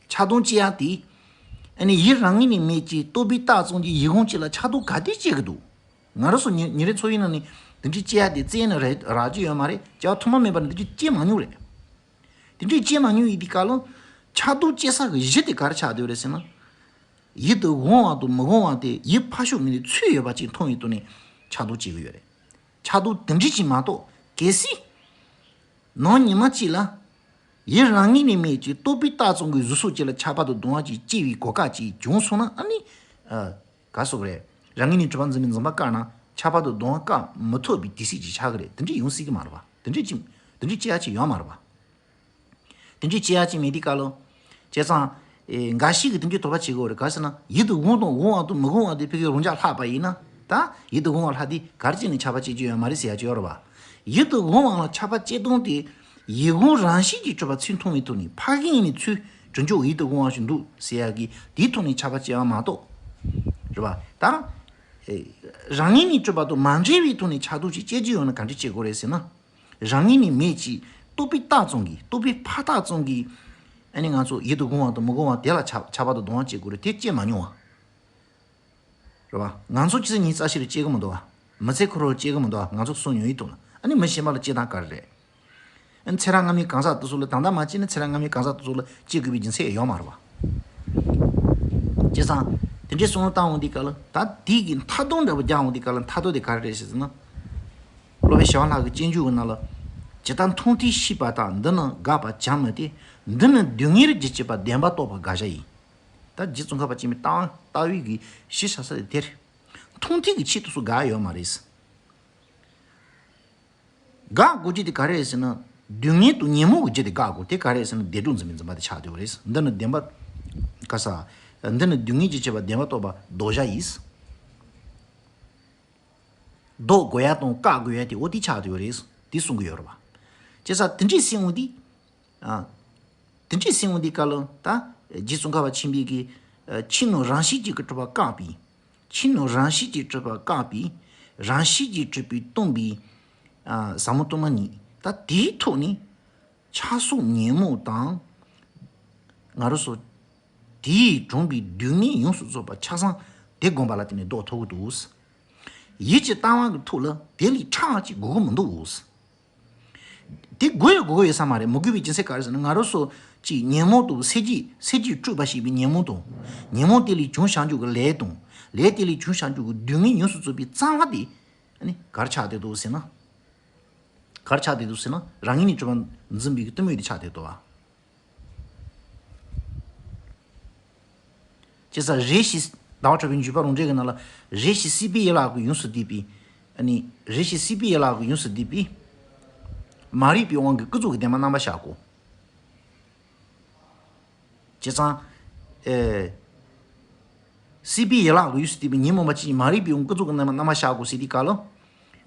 ཆགས་སྡང་སྐྱེ་ཡ་དེ། ཨ་ནི་ཡིད་རང་ངོས་ནས་མེད་ཅིང་རྟོག་པའི་རྟགས་ཙམ་གྱི་ཡིད་ཁོང་གཅིག་ལ་ཆགས་སྡང་ག་དུས་སྐྱེ་གི་འདུག་ང་རང་ཚོ་ཉིན་ཉིན་རེའི་འཚོ་བའི་ནང་ནས་འདི་འདྲའི་སྐྱེ་ཡ་དེ་རྩ་ནས་རག་རག་རྒྱུ་ཡོད་མ་རེད། སྐྱེ་བ་ཐོག་མ་མེད་པ་ནས་འདི་འདྲའི་སྐྱེ་མ་མྱོང་རེད། དེ་འདྲའི་སྐྱེ་མ་མྱོང་ཡིན་དུས་སྐབས་ལ། ཆགས་སྡང་སྐྱེ་ས་གི་གཞི་དེ་ག་རེ་ཆགས་བསྡད་ཡོད་རེད་ཟེར་ན། ཡིད་དུ་འོང་བ་དང་མི་འོང་བ་དེ་ཡིད་ཕར་ཕྱོགས་ངོས་ནས་ཚུར་ཡོད་པ་ཅིག་མཐོང་བའི་ཐོག་ནས་ཆགས་སྡང་སྐྱེ་གི་ཡོད་རེད། ཆགས་སྡང་དེ་འདྲ་ཅིག་མ་གཏོགས་གལ་སྲིད། ནང་ཉི་མ་གཅིག་ལ། ཡིད་རང་ངོས་ནས་མེད་ཅིང་རྟོག་པའི་རྟགས་ཙམ་གྱི་གཟུགས་སོགས་གཅིག་ལ་ཆགས་པ་དང་གདུང་བ་ཅིག་སྐྱེ་བའི་གོ་སྐབས་ཅིག་བྱུང་སོང་ན། ཨ་ནི། ཨ། ག་རེ་ཟེར་དགོས་རེད། རང་ངོས་ནས་གྲུབ་པ་འཛིན་པའི་འཛིན་པ་བཀག་ན་ཆགས་པ་དང་གདུང་བ་བཀག་མི་ཐུབ་པའི་དུས་ཚོད་ཅིག་ཆགས་ཀྱི་རེད། དེ་འདྲ་ཡོང་སྲིད་ཀྱི་མ་རེད་པ། དེ་འདྲ་ཅིག་དེ་འདྲ་སྐྱེ་ཡ་ཅིག་ཡོད་མ་རེད་པ། དེ་འདྲ་སྐྱེ་ཡ་ཅིག་མེད་དུས་སྐབས་ལ། བྱས་ཙང་། ཨེ། འགའ་ཞིག་གིས་དེ་འདྲའི་དོགས་པ་བྱེད་ཀྱི་ཡོད་རེད། ག་རེ་ཟེར་ན། ཡིད་དུ་འོང་དང་འོང་བ་དང་མི་འོང་བ་དེ་ཕ་གིའི་རང་འཇགས་ལྷག་པ་ཡིན་ན། ད་ཡིད་དུ་འོང་བ་ལྷག་དུས་ག་རེ་བྱས་ནས་ཆགས་པ་སྐྱེ་རྒྱུ་ཡོད་མ་རེད་ཟེར་ཡ་ཅིག་ཡོད་རེད་པ། ཡིད་དུ་འོང་བ་ལ་ཆགས་པ་སྐྱེ་སྟངས་དེ། ཡིད་འོང་རང་བཞིན་གྱིས་གྲུབ་པ་ཚུར་མཐོང་བའི་ཐོག་ནས་ཕ་གི་ངོས་ནས་ཚུར་གྲུབ་འཇོག་ཡིད་དུ་འོང་བ་ཞིག་འདུག་ཟེར་ཡ་གི་དེའི་ཐོག་ནས་ཆགས་པ་སྐྱེ་བ་མ་གཏོགས། རེད་པ། ད། ཨེ། རང་ངོས་ནས་གྲུབ་པ་དང་མ་འབྲེལ་བའི་ཐོག་ནས་ཆགས་སྡང་ཅིག་སྐྱེ་རྒྱུ་ཡོད་ན་ག་འདྲ་སྐྱེ་དགོས་རེད་ཟེར་ན། རང་ངོས་ནས་མེད་ཅིང་རྟོག་པའི་རྟགས་ཙམ་གྱིས། རྟོག་པའི་ཕ་རྟགས་ཙམ་གྱིས། ཨ་ནི་ང་ཚོ་ཡིད་དུ་འོང་བ་དང་མི་འོང་བ་དེ་ལ་ཆགས་ཆགས་པ་དང་གདུང་བ་སྐྱེ་དགོས་རེད། དེ་སྐྱེ་མ་མྱོང་བ། རེད་པ། ང་ཚོ་ཁྱེད་ཚོ་ཉིན་རྩ་ཤེས་རེད་སྐྱེ་གི་མི་འདུག་བ། མི་ཚེ་འཁོར་བར་སྐྱེ་གི་མི་འདུག་བ། ང་ཚོ་གསུང་མྱོང་ཡིན་འདུག་ལ། ཨ་ནི་མི་གཞན་པ་ལ་སྐྱེ་སྟངས་ག་རེ་རེད། ཨ་ནི་ཚེ་རབས་སྔ་མའི་གང་ཟག་དེ་ཚོ་ལ་ད་ལྟ་མ་སྐྱེས་ན་ཚེ་རབས་སྔ་མའི་གང་ཟག་དེ་ཚོ་ལ་སྐྱེ་དགོས་པའི་རྒྱུ་མཚན་ཡང་ཡོད་མ་རེད་པ། བྱས་ཙང་། དེ་འདྲའི་བསམ་བློ་བཏང་འོང་དུས་སྐབས་ལ། ད་དེ་གི་མཐའ་སྡོམ་འདྲ་པོ་རྒྱག་འོང་དུས་སྐབས་ལ། མཐའ་སྡོམ་དེ་ག་རེ་རེད་ཟེར་ན། སློབ་དཔོན་ཞི་བ་ལྷ་གི་སྤྱོད་འཇུག་གི་ནང་ལ། ཇི་ལྟར་མཐོང་ཐོས་ཤེས་པ་དག་འདི་ནི་དགག་པ་བྱ་མི་སྟེ། འདི་ནི་སྡུག་བསྔལ་རྒྱུ་བཅས་པ་བདེན་པར་རྟོགས་པ་དགག་བྱ་ཡིན། ད་རྗེ་ཙོང་ཁ་པ་ཆེན་པོའི་ལྟ་བ་ལྟ་བའི་གི་གཞི་ཆགས་ས་དེ་དེ་རེད། མཐོང་ཐོས་ཀྱི་ཆེད་དུ་སུ་དགག་ཡོད་མ་རེད། དགག་དགོས་རྒྱུ་དེ་ག་རེ་རེད་ཟེར་ན། སྡུག་བསྔལ་དང་ཉོན་མོངས་ཀྱི་རྒྱུ་དེ་དགག་དགོས། དེ་ག་རེ་རེད་ཟེར་ན་བདེ་སྡུག་འཛིན་པའི་འཛིན་པ་དེ་ཆགས་བསྡད་ཡོད་རེད། འདི་ནི་བདེན་པ། ག་ས། འདི་ནི་སྡུག་བསྔལ་གྱི་བྱེད་པ་བདེན་པར་རྟོགས་པ་ལྡོག་བྱ་ཡིན། ལྡོག་དགོས་ཡ་དང་བཀག་དགོས་ཡ་དེ་འོ་དེ་ཆགས་བསྡད་ཡོད་རེད། དེ་གསུང་གི་ཡོད་རེད་བ། བྱས་ཙང་དེ་འདྲའི་སེམས་འོང་དུས། ཨ། དེ་འདྲའི་སེམས་འོང་དུས་སྐབས་ལ་ད། རྗེ་ཙོང་ཁ་པ་ཆེན་པོའི་གི། ཨ། ཕྱི་ནང་རང་བཞིན་གྱིས་གྲུབ་པ་བཀག་པའི། ཕྱི་ནང་རང་བཞིན་གྱིས་གྲུབ་པ་བཀག་པའི། རང་བཞིན་གྱིས་གྲུབ་པས་སྟོང་པའི། ཨ། ཟབ་མོ་སྟོང་པ་ཉིད། ད་དེའི་ཐོག་ནས། ཆགས་སོགས་ཉོན་མོངས་དང་། ང་རང་ཚོ། དེས་བསྒྲུངས་པའི་སྡུག་བསྔལ་ཡོངས་སུ་རྫོགས་པ་ཆ་ཚང་དེ་བསྒོམ་པ་ལ་བརྟེན་ནས་ལྡོག་ཐུབ་ཀྱི་འདུག། ཡིད་ཀྱི་ལྟ་བ་གི་ཐོག་ལ་དེ་ལས་ཕྲ་བ་ཅིག་དགོས་ཀྱི་མི་འདུག། དེ་དགོས་ཡོད་དགོས་ཀྱི་ཡོད་ས་མ་རེད། མི་དགོས་པའི་རྒྱུ་མཚན་ག་རེ་ཟེར་ན། ང་རང་ཚོ་ཅིག་ཉོན་མོངས་དང་སེམས་བསྐྱེད། སེམས་བསྐྱེད་སྤྲོས་པ་ཞེས་པའི་ཉོན་མོངས་དང་། ཉོན་མོངས་དེ་ལས་བྱུང་བྱང་ཆུབ་ཀྱི་ལས་དང་། ལས་དེ་ལས་བྱུང་བྱང་ཆུབ་ཀྱི་སྡུག་བསྔལ་ཡོངས་སུ་རྫོགས་པའི་རྩ་བ་དེ། ཨ་ནི་ག་རེ་ཆགས་བསྡད་འདུག་ཟེར་ན། ག་རེ་ཆགས་བསྡད་འདུག་ཟེར་ན། རང་ངོས་ནས་གྲུབ་པ་འཛིན་པའི་གཏི་མུག་དེ་ཆགས་བསྡད་འདུག་བ། བྱས་ཙང་རེ་ཞིག་ཟླ་བ་གྲགས་པའི་འཇུག་པ་རང་འགྲེལ་གྱི་ནང་ལ། རེ་ཞིག་སྲིད་པའི་ཡན་ལག་གིས་ཡོངས་སུ་བསྡུས་པའི། ཨ་ནི་རེ་ཞིག་སྲིད་པའི་ཡན་ལག་གིས་ཡོངས་སུ་བསྡུས་པའི། མ་རིག་པའི་དབང་གིས་ཀུན་རྫོབ་ཀྱི་བདེན་པ་རྣམ་པར་གཞག་གོ། བྱས་ཙང་། ཨེ། སྲིད་པའི་ཡན་ལག་གིས་ཡོངས་སུ་བསྡུས་པའི་ཉོན་མོངས་པ་ཅན་གྱི་མ་རིག་པའི་དབང་ཀུན་རྫོབ་ཀྱི་བདེན་པ་རྣམ་པར་གཞག་གོ་ཟེར་དུས་སྐབས་ལ།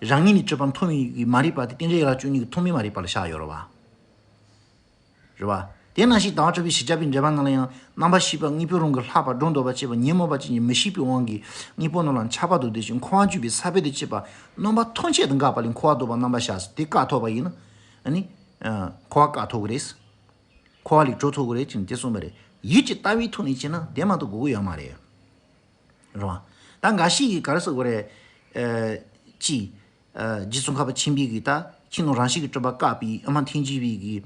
རང་ངོས་ནས་གྲུབ་པ་མཐོང་བའི་མ་རིག་པ་དེ་རྟེན་འབྲེལ་ཡན་ལག་བཅུ་གཉིས་ཀྱི་ཐོག་མའི་མ་རིག་པ་ལ་བཞག་ཡོད་རེད་བ། རེད་བ། དེ་ནང་བཞིན་དྭགས་གྲུབ་པའི་བཞི་བརྒྱ་པའི་འགྲེལ་པ་ནང་ལ་ཡང་། རྣམ་པར་ཤེས་པ་དངོས་པོའི་རང་གིས་ལྷག་པར་སྒྲོ་འདོགས་པ་བཅད་པ་ཉོན་མོངས་པ་ཅན་གྱི་མི་ཤེས་པའི་དབང་གིས་དངོས་པོ་རྣམས་ལ་ཁྱབ་པ་དང་ལྡན་ཞིང་འཁོར་བར་གྱུར་པའི་ས་བོན་དང་བཅས་པ་རྣམ་པ་ཐམས་ཅད་དང་འགགས་པ་ལས་འཁོར་བ་ལྡོག་པ་རྣམ་པར་གཞག་ཟེར་དེ་བཀག་ཐུབ་པ་ཡིན་ན། ཨ་ནི། ཨ། འཁོར་བ་བཀག་ཐུབ་ཀྱི་རེད། འཁོར་བ་ལས་གྲོལ་ཐུབ་ཀྱི་རེད་ཅེས་དེ་གསུངས་པ་རེད། ཡིད་ཀྱི་ལྟ་བའི་ཐོག་ནས་བྱས་ན་དེ་མ་གཏོགས་དགོས་ཀྱི་ཡོད་མ་རེད། རེད་བ། ད་འགའ་ཞིག་གིས་ག་རེ་ཟེར་དགོས་རེད། ཨ། ཅི། ཨ། རྗེ་ཙོང་ཁ་པ་ཆེན་པོའི་གི་ད་ཕྱི་ནང་རང་བཞིན་གྱིས་གྲུབ་པ་བཀག་པའི་ཨ་མ་ཐལ་འགྱུར་བའི་གི།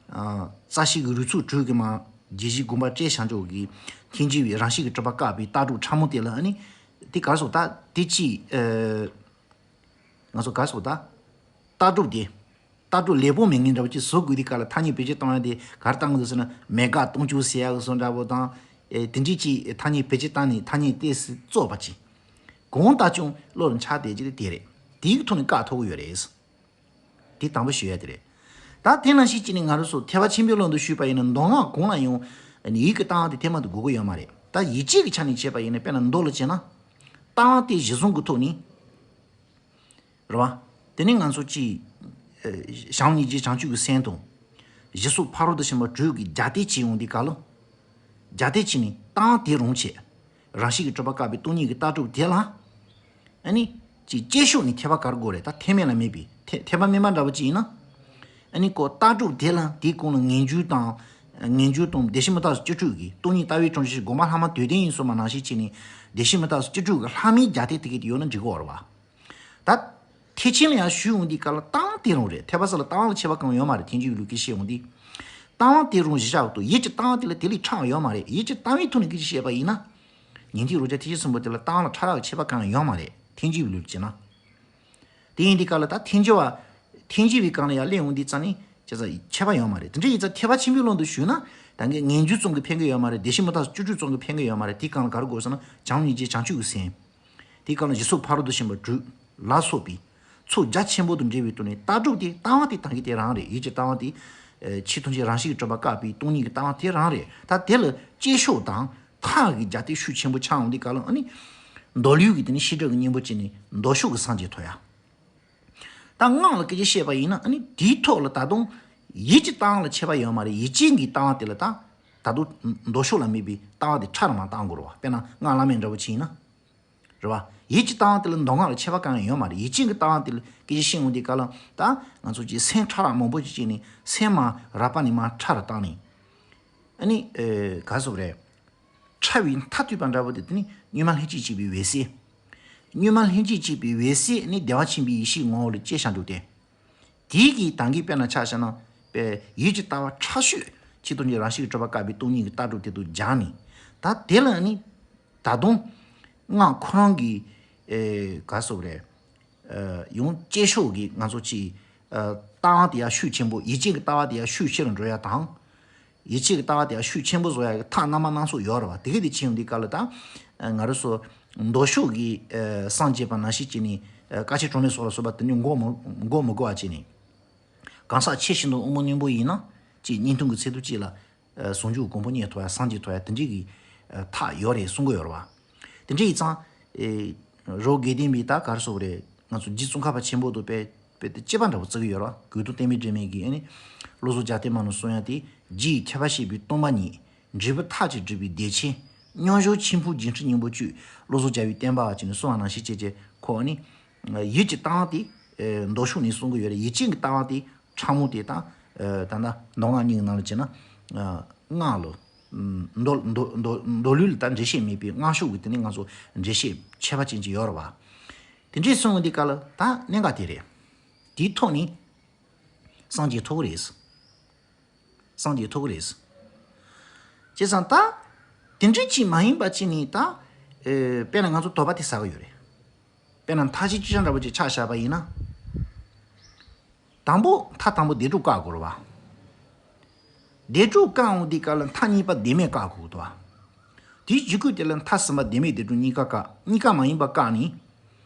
ཨ། རྩ་ཤེ་གི་རིགས་ཚོགས་དྲུག་གི་མ། བརྒྱད་བཞིའི་དགོངས་པ་བཀྲལ་བྱང་ཆུབ་ཀྱི་ཐལ་འགྱུར་བའི་རང་བཞིན་གྱིས་གྲུབ་པ་བཀག་པའི་ལྟ་གྲུབ་ཕྲ་མོ་དེ་ལ་ཨ་ནི། དེ་ག་རེ་ཟེར་ད་དེ་ཅི། ཨ། ང་ཚོ་ག་རེ་ཟེར་ད། ལྟ་གྲུབ་དེ། ལྟ་གྲུབ་ལེགས་པོ་མེད་མཁན་འདྲ་པོ་ཅིག་བཟོ་དགོས་དུས་སྐབས་ལ་ཐ་སྙད་བེད་སྤྱོད་གཏོང་ཡ་དེ་ག་རེ་གཏང་གི་འདུག་ཟེར་ན། མེད་དགག་སྟོང་ཆོས་ཟེར་ཡ་གི་བཟོ་འདྲ་པོ་དང་། ཨེ། དེ་འདྲས་ཅིག་ཐ་སྙད་བེད་སྤྱོད་བཏང་ནས་ཐ་སྙད་ཏོག་ཙམ་བཙོག་པ་ཅིག། གང་ལྟར་ཀྱང་བློ་ལ་འཆར་བསྡད་ཀྱི་དེ་རེད། དེའི་ཐོག་ནས་བཀག་ཐུབ་ཀྱི་ཡོད་རེད། དེ་དང་པོ་ཞུ་ཡ་དེ་རེད། ད་དེ་ནང་བཞིན་བྱས་ནས་ང་རང་ཚོ་ཐེག་པ་ཆེན་པོའི་ལམ་དུ་ཞུགས་པ་ཡིན་ན་མདོ་སྔགས་གང་ལ་ཡང་ཡིད་ཀྱི་ལྟ་བ་དེ་དེ་མ་གཏོགས་དགོས་ཀྱི་ཡོད་མ་རེད། ད་ཡིད་ཆེས་ཀྱི་ཆ་ནས་བྱས་པ་ཡིན་ན་དཔེར་ན་མདོ་ལ་བྱས་ན། ལྟ་བ་དེ་གཞི་བཟུང་གི་ཐོག་ནས། རེད་བ། དེ་ནས་ང་ཚོ་ཅིག། ཨ། བྱམས་སྙིང་རྗེ་བྱང་ཆུབ་ཀྱི་སེམས་དང་། ཞི་གསོག་ཕ་རོལ་ཏུ་ཕྱིན་པ་དྲུག་གི་རྒྱ་གཏད་བྱེད་ཡོང་དུས་སྐབས་ལ། རྒྱ་གཏད་བྱས་ནས་ལྟ་བ་དེ་རང་བྱས། རང་བཞིན་གྱིས་གྲུབ་པ་བཀག་པའི་སྟོང་ཉིད་ཀྱི་ལྟ་གྲུབ་དེ་ལ། ཨ་ནི། ཅིག་བཅད་ཤོག་ནས་ཐེག་པ་ག་རེ་དགོས་རེད། ད་ཐེག་དམན་ལ་དམིགས་པའི་ཐེག་ཐེག་པ་དམན་པ་འདྲ་པོ་ཅིག་ཡིན་ན། ཨ་ནི་ཁོ་ལྟ་གྲུབ་དེ་ལ་དེའི་གོང་ལ་ངེས་འབྱུང་དང་། ངེས་འབྱུང་དང་བདེ་གཤེགས་མི་རྟག་སོགས་བཅུ་དྲུག་གི་སྟོང་ཉིད་ལྟ་བའི་གྲོང་ཁྱེར་ཞིག་དགོངས་པ་ལྷག་མ་དོན་ལྡན་ཡིན་གསུངས་པ་ནང་བཞིན་བྱས་ནས་བདེ་གཤེགས་མི་རྟག་སོགས་བཅུ་དྲུག་གི་ལྷག་མའི་རྒྱ་གཏད་དེ་གས་དེ་ཡོད་ན་འགྲིག་གི་ཡོད་རེད་བ། ད། ཐེག་ཆེན་ལ་ཡང་ཞུགས་ཡོང་དུས་སྐབས་ལ་ལྟ་བ་དེ་རང་རེད། ཐེག་པ་ཟེར་ལ་ལྟ་བ་ལ་ཁྱད་པར་གང་ཡང་ཡོད་མ་རེད། ཐལ་འགྱུར་བའི་ལུགས་ཀྱིས་བཤད་ཡོང་དུས། ལྟ་བ་དེ་རང་གཞི་བཞག་ཏུ་ཡིད་ཀྱི་ལྟ་བ་དེ་ལ་དེ་ལས་ཕྲ་བ་ཡོད་མ་རེད། ཡིད་ཀྱི་ལྟ་བའི་ཐོག་ནས་སྐད་ཆ་བཤད་པ་ཡིན་ན། ཉན་ཐོས་རང་རྒྱལ་ཐེག་ཆེན་གསུམ་པོ་དེ་ལ་ལྟ་བ་ལ་ཕྲ་རགས་ཁྱད་པར་གང་ཡང་ཡོད་མ་རེད། ཐལ་འགྱུར་བའི་ལུགས་བྱས་ན། དེ་ཡིན་དུས་སྐབས་ལ་ད་ཐལ་འགྱུར་བ། ཐལ་འགྱུར་བའི་སྒང་ལ་ཡར་སླེབས་ཡོང་དུས་ཙང་ནི་བྱས་ཙང་ཁྱད་པར་ཡོད་མ་རེད། དེ་འདྲ་ཡིན་ཙང་ཐེག་པ་ཆེན་པོའི་ལམ་དུ་ཞུགས་ན་ད་གིན་ངེས་འབྱུང་ཙམ་གྱིས་ཕན་གྱི་ཡོད་མ་རེད། བདེ་གཤེགས་མི་རྟག་སོགས་བཅུ་དྲུག་ཙམ་གྱིས་ཕན་གྱི་ཡོད་མ་རེད། དེའི་སྒང་ལ་ག་རེ་དགོས་ཟེར་ན་བྱམས་སྙིང་རྗེ་བྱང་ཆུབ་ཀྱི་སེམས། དེའི་སྒང་ལ་ཞི་གསོག་ཕ་རོལ་ཏུ་ཕྱིན་པ་དྲུག་ལ་སོགས་པའི་ཚོགས་རྒྱ་ཆེན་པོ་དང་འབྲེལ་བའི་ཐོག་ནས་ལྟ་གྲུབ་དེ་ལྟ་བ་དེ་ད་གིན་དེ་རང་རེད། ཡིད་ཀྱི་ལྟ་བ་དེ། ཨེ། ཆོས་ཐམས་ཅད་རང་བཞིན་གྱིས་གྲུབ་པ་བཀག་པའི་སྟོང་ཉིད་ཀྱི་ལྟ་བ་དེ་རང་རེད། ད་དེ་ལ་བཅད་ཤོག་དང་ཐག་གི་རྒྱ་གཏད་ཤུགས་ཆེན་པོ་ཆགས་ཡོང་དུས་སྐབས་ལ་ཨ་ནི། མདོ་ལུགས་ཀྱི་དེ་ནི་བྱེ་བྲག་གི་གཉེན་པོ་བྱས་ནས་མདོ་ཕྱོགས་ཀྱི་སངས་རྒྱས་ཐོབ་ཡ། ད་སྔགས་ལ་སྐད་ཆ་བཤད་པ་ཡིན་ན་ཨ་ནི་དེའི་ཐོག་ལ་ད་དུང་ཡིད་ཀྱི་ལྟ་བ་ལ་ཁྱད་པར་ཡོད་མ་རེད། ཡིད་ཅན་གྱི་ལྟ་བ་དེ་ལ་ད་ད་དུང་མདོ་ཕྱོགས་ལ་དམིགས་པའི་ལྟ་བ་དེ་ཕྲ་རུ་མར་བཏང་དགོས་རེད་བ། དཔེར་ན་སྔགས་བླ་མེད་འདྲ་པོ་ཅིག་ཡིན་ན། རེད་བ། ཡིད་ཀྱི་ལྟ་བ་དེ་ལ་མདོ་སྔགས་ལ་ཁྱད་པར་གང་ཡང་ཡོད་མ་རེད། ཡིད་ཅན་གྱི་ལྟ་བ་དེ་ལ་སྐད་ཆ་བཤད་ཡོང་དུས་སྐབས་ལ་ད་ང་ཚོ་ཀྱི་སེམས་ཕྲ་རགས་མང་པོ་ཅིག་བྱས་ནས་སེམས་མར་རགས་པ་ནས་མར་ཕྲ་རུ་བཏང་ནས། ཨ་ནི། ཨེ། ག་རེ་ཟེར་དགོས་རེད། ཕྲ་བའི་མཐར་ཐུག་པ་འདྲ་པོ་དེ་དེ་ནི་གཉུག་མ་ལྷན་ཅིག་སྐྱེས་པའི་འོད་གསལ། གཉུག་མ་ལྷན་ཅིག་སྐྱེས་པའི་འོད་གསལ་ནི་བདེ་བ་ཆེན་པོའི་ཡེ་ཤེས་ངོ་བོ་ལ་བསྐྱེད་བཞག་འདུག་སྟེ། དེའི་གི་ད་གིན་དཔེར་ན་ཆ་བཞག་ན། པའི་ཡིད་ཀྱི་ལྟ་བ་ཕྲ་ཤོས་ཆོས་ཐམས་ཅད་རང་བཞིན་གྱིས་གྲུབ་པ་བཀག་པའི་སྟོང་ཉིད་ཀྱི་ལྟ་གྲུབ་དེ་དང་སྦྱར་ནས། ད་དེ་ལ་ནི་ད་དུང་སྔགས་ཁོ་རང་གི། ཨེ། ག་རེ་ཟེར་དགོས་རེད། ཨ། ཡང་བཅད་ཤོག་གི་ང་ཚོ་ཅིག། ཨ། བ་དེ་ཡང་ཤུགས་ཆེན་པོ། ཡིད་ཆེས་ཀྱི་ལྟ་བ་དེ་ཡང་ཤུགས་ཆེ་རུ་འགྲོ་ཡ་དང་། ཡིད་ཆེས་ཀྱི་ལྟ་བ་དེ་ཡང་ཤུགས་ཆེན་པོ་བཟོ་ཡ་གི་ཐབས་སྣ་མང་སྣ་ཚོགས་ཡོད་རེད་བ། དེ་ག་དེ་བྱེད་ཡོང་དུས་སྐབས་ལ་ད་ང་རང་ཚོ་མདོ་ཕྱོགས་ཀྱི་སངས་རྒྱས་པ་ནང་བཞིན་བྱས་ནས་བཀའ་ཆེན་སྒྲོལ་མའི་ཚོགས་ལ་སོགས་པ་དེ་ནི་འགོག་མི་འགོག་མི་དགོས་པ་བྱས་ནས། གང་ཟག་ཆེ་ཞིང་དུ་དབང་པོ་རྣོན་པོ་ཡིན་ན་ཅིག་བརྙན་ཐུང་གི་ཚིག་ཐོ་གཅིག་ལ་ཟུང་འཇུག་གོ་འཕང་རྙེད་ཐུབ་ཡ། སངས་རྒྱས་ཐོབ་ཡ་དེ་འདྲའི་གི་ཐབས་ཡོད་རེད་གསུང་གི་ཡོད་རེད་བ། དེ་འདྲ་ཡིན་ཙང་། རི་བོ་དགེ་ལྡན་པའི་ད་ག་རེ་ཟེར་དགོས་རེད། ང་ཚོ་རྗེ་ཙོང་ཁ་པ་ཆེན་པོ་དང་དཔེ་དཔེ་དེ་གཅེས་པ་འདྲ་བོ་བརྩི་གི་ཡོད་རེད་བ། དགོས་འདུན་གཏད་མེད་འབྲལ་མེད་ཀྱིས་ཨ་ནི། བློ་བཟང་རྒྱལ་བསྟན་མ་ནུ་གསུང་ཡ་དེ། རྗེ་ཡི་ཁྱད་པར་བཤད་པའི་སྟོང་པ་ཉིད། འབྲས་བུ་ཐམས་ཅད་སྒྲུབ་པའི་བདེ་ཆེན། མཉམ་བཞག་ཆེན་པོའི་འགྱུར་ཁྲིད་སྙིང་པོ་བཅུད། བློ་བཟང་རྒྱལ་བའི་བསྟན་པ་བ་ཅན་ནི་གསུང་བ་ནང་བཞིན་བྱས་བྱས་ཁོ་ཨ་ནི། ཡིད་ཀྱི་ལྟ་བ་དེ། མདོ་ཕྱོགས་ནས་གསུང་གི་ཡོད་རེད། ཡིད་ཅན་གྱི་ལྟ་བ་དེ། ཕྲ་མོ་དེ་དང་། ད་ལྟ་མདོ་སྔགས་གཉིས་ཀྱི་ནང་ལ་བྱས་ན། སྔགས་ལ། མདོ་མདོ་མདོ་མདོ་ལུགས་ལ་ད་འགྲེལ་བཤད་མེད་པའི་སྔགས་ཕྱོགས་ཀྱི་དེ་ནི་ང་ཚོ་འགྲེལ་བཤད་ཁྱད་པར་ཅན་ཅིག་ཡོད་རེད་བ། དེ་འདྲའི་གསུང་གི་འདི་ག་ལ་ད་གནད་འགག་དེ་རེད། དེའི་ཐོག་ནས་སངས་རྒྱས་ཐོབ་གི་རེད། སངས་རྒྱས་ཐོབ་གི་རེད། བྱས་ཙང་ད། དེ་འདྲའི་ཅིག་མ་ཡིན་པ་ཅིག་ནི་ད། དཔེར་ན་ང་ཚོ་དོགས་པ་དེ་ཟ་གི་ཡོད་རེད། དཔེར་ན་མཐའ་བཞི་སྤྱོད་བྱ་འདྲ་པོ་ཅིག་ཆ་བཞག་པ་ཡིན་ན། དང་པོ་མཐའ་དང་པོ་བདེ་དྲུག་བཀག་དགོས་རེད་བ། བདེ་དྲུག་བཀག་འོང་དུས་སྐབས་ལ་མཐའ་གཉིས་པ་བདེན་མེད་བཀག་དགོས་འདུག་བ། དེའི་རྗེས་ཁུལ་དེ་ལ་མཐའ་གསུམ་པ་བདེན་མེད་བདེ་དྲུག་གཉིས་ཀ་བཀག་གཉིས་ཀ་མ་ཡིན་པ་བཀག་ནི།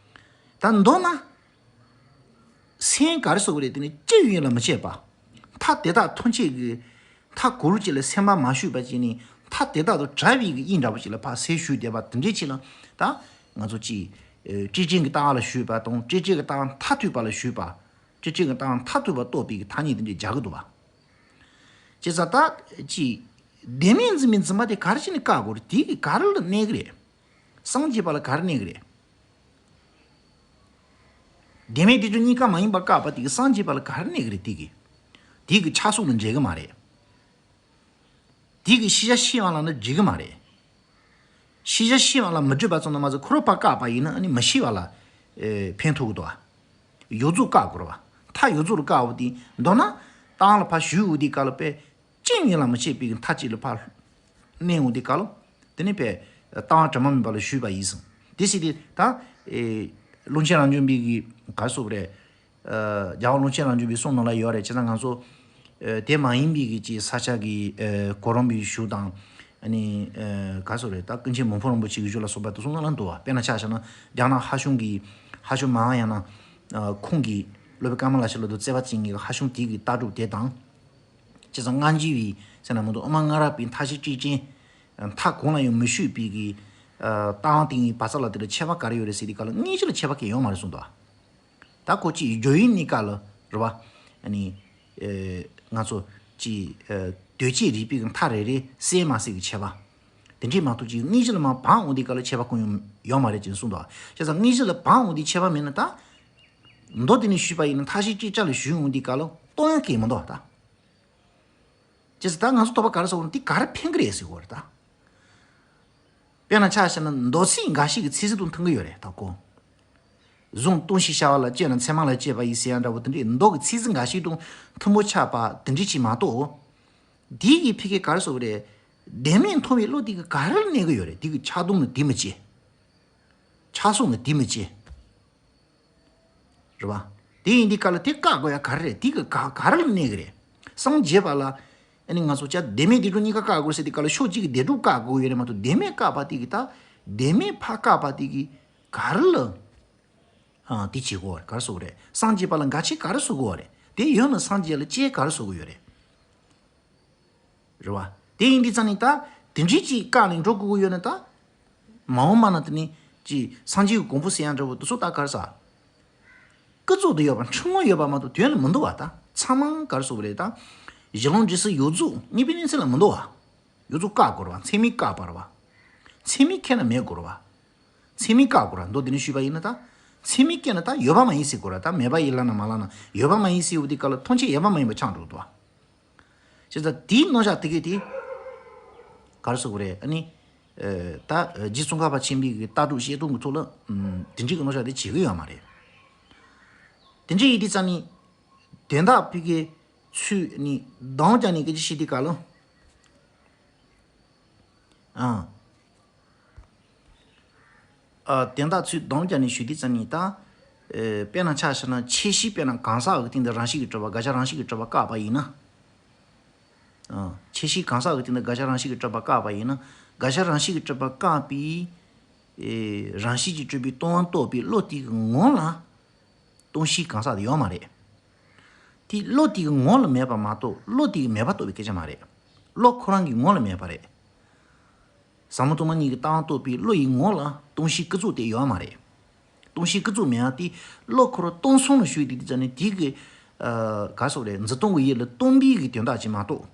ད་མདོར་ན། སེམས་ག་རེ་ཟེར་དགོས་རེད། དེ་ནི་སྤྱི་ཡོངས་ལ་མི་བྱེད་པ། མཐའ་དེ་དག་ཐམས་ཅད་ཀྱི། མཐའ་གུ་རུ་ཅིག་ལ་སེམས་པ་མ་ཞུགས་པ་ཅིག་ནི། མཐའ་དེ་དག་ཏུ་བྲལ་བའི་གི་དབྱིངས་འདྲ་པོ་ཅིག་ལ་ཕར་སེམས་ཞུགས་བསྡད་པ་དེ་འདྲའི་ཅིག་ལ། ད་ང་ཚོ་ཅིག་སྤྲོས་བྲལ་གྱི་ལྟ་བ་ལ་ཞུགས་པ་དང་སྤྲོས་བྲལ་གྱི་ལྟ་བ་མཐར་ཐུག་པ་ལ་ཞུགས་པ། སྤྲོས་བྲལ་གྱི་ལྟ་བ་མཐར་ཐུག་པ་རྟོགས་པའི་གི་ཐ་སྙད་དེ་འདྲ་སྦྱར་གི་འདུག་བ། བྱས་ཙང་ད་ཅིག་བདེན་མེད་འཛིན་པའི་འཛིན་པ་དེ་ག་རེ་བྱས་ནས་བཀག་དགོས་རེད། དེ་གི་ག་རེ་ལ་གནས་གི་རེད། སངས་རྒྱས་པ་ལ་ག་རེ་གནས་གི་རེད། བདེན་མེད་བདེ་དྲུག་གཉིས་ཀ་མ་ཡིན་པ་བཀག་པ་དེ་གི་སངས་རྒྱས་པ་ལ་ག་རེ་གནས་གི་རེད། དེ་གི་དེ་གི་ཆགས་སོགས་ནི་འབྲེལ་གི་མ་རེད། དེ་གི་ཤེས་བྱ་ཤེས་པ་ལ་ནི་འགྲིག་གི་མ་རེད། ཤེས་བྱ་ཤེས་པ་ལ་མི་འགྲིག་པ་ཙམ་དུ་མ་ཟད་ཁོ་རང་ཕར་བཀག་པ་ཡིན་ན་ནི་མི་ཤེས་པ་ལ་ཨེ་ཕན་ཐོགས་གི་འདུག་བ། ཡོངས་རྫོགས་བཀག་དགོས་རེད་བ། མཐའ་ཡོངས་རྫོགས་ལ་བཀག་པ་དེ་མདོར་ན་བཏང་ལ་ཕར་ཞུགས་འོང་དུས་སྐབས་ལ་དཔེ། ཅི་ཡིན་ལ་མི་བྱེད་པའི་མཐའ་གཅིག་ལ་ཕར་གནས་འོང་དུས་སྐབས་ལ། དེ་ནི་དཔེ་ལྟ་བ་དྲི་མ་མེད་པ་ལ་ཞུགས་པ་ཡིན་ཟིན། དེ་སྲིད་དེ་ད་ཨེ་ཀློང་ཆེན་རབ་འབྱམས་པའི་གི་ག་རེ་ཟེར་དགོས་རེད། ཨ་རྒྱལ་བ་ཀློང་ཆེན་རབ་འབྱམས་པའི་གསུང་ནང་ལ་ཡོད་རེད། བྱས་ཙང་ང་ཚོ་ཨེ་དེ་མ་ཡིན་པའི་གི་ཅིག་ས་སྐྱ་གི་ཨེ་གོ་རིམ་པའི་གཞུང་དང་། ཨ་ནི་ཨེ་ག་རེ་ཟེར་དགོས་རེད། ད་ཀུན་མཁྱེན་མི་ཕམ་རིན་པོ་ཆེ་གི་གཞུང་ལ་སོགས་པ་དེ་ཚོ་ནང་ལ་འདུག་བ། དཔེར་ན་ཆ་བཞག་ན་རྒྱ་ནག་ཧ་ཤུང་གི་ཧ་ཤུང་མ་ཧཱ་ཡ་ན་ཨ་ཁོང་གི་སློབ་དཔོན་ཀ་མ་ལ་ཤཱི་ལ་དང་བརྩེ་བ་ཅན་གྱི་ཧ་ཤུང་དེ་གི་ལྟ་གྲུབ་དེ་དང་། བྱས་ཙང་སྔ་འགྱུར་བའི་ཟེར་ན་མི་འདུག་དབུ་མ་སྔ་རབས་པའི་མཐའ་བཞི་སྤྲོས་བྲལ། མཐའ་གང་ལ་ཡང་མི་ཞུགས་པའི་གི། ལྟ་བ་དེ་གཉིས་བར་མཚམས་ལ་དེ་ལ་ཁྱད་པར་ག་རེ་ཡོད་རེད་ཟེར་དུས་སྐབས་ལ་དངོས་གཞི་ལ་ཁྱད་པར་གང་ཡང་ཡོད་མ་རེད་གསུངས་འདུག་ད་ཁོ་ཅིག་སྦྱོར་བའི་གནས་སྐབས་ལ་རེད་བ། ཨ་ནི། ང་ཚོ་ཅིག་དོལ་རྒྱལ་རིག་པའི་གི་མཐའ་རེ་རེ་གསལ་མ་གསལ་གི་ཁྱད་པར། དེ་འདྲས་མ་གཏོགས་ཅིག་དངོས་གཞི་ལ་མར་བར་འོང་དུས་སྐབས་ལ་ཁྱད་པར་གང་ཡང་ཡོད་མ་རེད་ཅེས་གསུངས་འདུག་བྱས་ཙང་དངོས་གཞི་ལ་བར་འོང་དུས་ཁྱད་པར་མེད་ན་ད། མདོ་དེ་ནས་ཞུས་པ་ཡིན་ན་མཐའ་བཞི་སྤྲོས་བྲལ་ལ་ཞུགས་འོང་དུས་སྐབས་ལ་སྟོང་ཡང་གང་ཡང་མི་འདུག་བ་ད། ཅེས་ད་ང་ཚོ་དོགས་པ་ག་རེ་ཟེར་བ་ན་འདི་ག་རེ་ཕན་གི་རེད་ཟེར་བ་རེད་ད། དཔེར་ན་ཆ་བཞག་ན་མདོ་ཚིག་འགའ་ཞིག་གི་ཚིག་ཟིན་དང་མཐུན་གི་ཡོད་རེད་ད་ཁོ། གཟུངས་ལྟུང་ཞིང་བྱ་བ་ལ་སྤྱད་ན་མཚན་མ་ལ་སྤྱད་པ་ཡིན་ཟེར་ཡ་འདྲ་བོ་དེ་འདྲའི་མདོ་གི་ཚིག་ཟིན་འགའ་ཞིག་དང་མཐུན་པོ་ཆགས་པ་དེ་འདྲའི་ཅིག་མ་གཏོགས། འདི་གི་ཕ་གི་ག་རེ་ཟེར་བ་རེད། བདེན་མེད་མཐོང་བའི་བློ་དེ་གི་ག་རེ་ལ་གནས་གི་ཡོད་རེད། དེ་གི་ཆགས་སྡང་ནི་དེ་མི་བྱེད། ཆགས་སོགས་ནི་དེ་མི་བྱེད། རེད་བ། དེ་ཡིན་དུས་སྐབས་ལ་དེ་བཀག་དགོས་ཡ་ག་རེ་རེད། དེ་གི་ག་ག་རེ་ལ་གནས་གི་རེད། སངས་རྒྱས་པ་ལ། ཨ་ནི་ང་ཚོ་ཅག་བདེན་མེད་བདེན་གྲུབ་གཉིས་ཀ་བཀག་དགོས་ཟེར་དུས་སྐབས་ལ་ཕྱོགས་གཅིག་གི་བདེན་གྲུབ་བཀག་དགོས་ཡོད་རེད་མ་གཏོགས་བདེན་མེད་བཀག་པ་དེ་གི་ད། བདེན་མེད་ཕར་བཀག་པ་དེ་གི་ག་རེ་ལ། ཨ་དེ་བྱེད་དགོས་རེད། ག་རེ་ཟེར་དགོས་རེད། སངས་རྒྱས་པ་ལ་འགལ་ཆེ་ག་རེ་བཟོ་དགོས་རེད། དེ་ཡོད་ན་སངས་རྒྱས་ལ་གཅེས་ག་རེ་བཟོ་དགོས་ཡོད་རེད། རེད་བ། དེ་ཡིན་དུས་ཙང་ནི་ད། དེ་འདྲའི་ཅིག་བཀག་ནས་འགྲོ་དགོས་ཀྱི་ཡོད་ན་ད། མ་འོངས་པ་ན་དེ་ནི་ཅིག་སངས་རྒྱས་ཀྱི་གོ་འཕང་ཟེར་ཡ་འདྲ་བོ་དེ་ཚོ་ད་ག་རེ་ཟ། ཀུན་རྫོབ་ཏུ་ཡོད་པ་འཁྲུལ་ངོ་ཡོད་པ་མ་གཏོགས་དོན་ལ་མི་འདུག་བ་ད། ཚང་མ་ག་རེ་ཟེར་དགོས་རེད་ད། གཞི་ལམ་འབྲས་གསུམ་ཡོངས་རྫོགས་གཉིས་པའི་གནས་ཚུལ་ལ་མི་འདུག་བ། ཡོངས་རྫོགས་བཀག་དགོས་རེད་བ། མཚན་མེད་བཀག་པ་རེད་བ། མཚན་མེད་ཁེགས་ན་མེད་དགོས་རེད་བ། མཚན་མེད་བཀག་དགོས་རེད། མདོ་འདི་ནས་ཞུས་པ་ཡིན་ན་ད། མཚན་མེད་སྐྱེས་ན་ད་ཡོད་པ་མ་ཡིན་ཟེར་དགོས་རེད། ད་མེད་པ་ཡིན་ལབ་ན་མ་ལབ་ན་ཡོད་པ་མ་ཡིན་ཟེར་བ་འདི་ག་ལ་ཐམས་ཅད་ཡོད་པ་མ་ཡིན་པ་ཆགས་འགྲོ་འདུག་བ། བྱས་ཙང་དེའི་རྣམ་གཞག་དེ་གས་དེ། ག་རེ་ཟེར་དགོས་རེད། ཨ་ནི། ཨ་ད་རྗེ་ཙོང་ཁ་པ་ཆེན་པོའི་གི་ལྟ་གྲུབ་བཤད་སྟངས་ཀྱི་ཐོག་ལ། ཨམ་དེ་འདྲའི་གི་རྣམ་གཞག་དེ་བྱེད་ཀྱི་ཡོད་མ་རེད། དེ་འདྲ་ཡིན་དུས་ཙང་ནི། དོན་དག་ཕ་གི་ཚུལ་ནི་གདེང་བཅངས་ནས་སྐད་ཆ་བཤད་དུས་སྐབས་ལ། ཨང་། ཨ་དོན་དག་ཚུལ་གདེང་བཅངས་ནས་ཞུ་དུས་ཙང་ནི་ད། ཨེ། དཔེར་ན་ཆ་བཞག་ན་ཁྱད་གཞི་དཔེར་ན་གང་ཟག་གི་སྟེང་དུ་རང་བཞིན་གྱིས་གྲུབ་པ་དགག་བྱ་རང་བཞིན་གྱིས་གྲུབ་པ་བཀག་པ་ཡིན་ན། ཨ། ཁྱད་གཞི་གང་ཟག་གི་སྟེང་དུ་དགག་བྱ་རང་བཞིན་གྱིས་གྲུབ་པ་བཀག་པ་ཡིན་ན། དགག་བྱ་རང་བཞིན་གྱིས་གྲུབ་པ་བཀག་པའི། ཨེ། རང་བཞིན་གྱིས་གྲུབ་པའི་སྟོང་པ་རྟོགས་པའི་བློ་དེ་གི་ངོ་ལ། སྟོང་གཞི་གང་ཟག་དེ་ཡོད་མ་རེད། དེ་བློ་དེ་གི་ངོ་ལ་མེད་པ་མ་གཏོགས་བློ་དེ་གི་མེད་པ་རྟོགས་པའི་སྐད་ཆ་མ་རེད། བློ་ཁོ་རང་གི་ངོ་ལ་མེད་པ་རེད། ཟབ་མོ་སྟོང་པ་ཉིད་ཀྱི་ལྟ་བ་རྟོགས་པའི་བློ་ཡི་ངོ་ལ་སྟོང་གཞི་ཀུན་རྫོབ་དེ་ཡོད་མ་རེད། སྟོང་གཞི་ཀུན་རྫོབ་མེད་ཡ་དེ་བློ་ཁོ་རང་སྟོང་སོང་ལ་ཞུགས་དེ་དེ་ཙམ་ནི་དེ་གི། ཨ། ག་སོགས་རེད། འཛིན་སྟོང་གི་ཡུལ་ལ་སྟོང་པའི་གི་དོན་དག་ཅིག་མ་གཏོགས།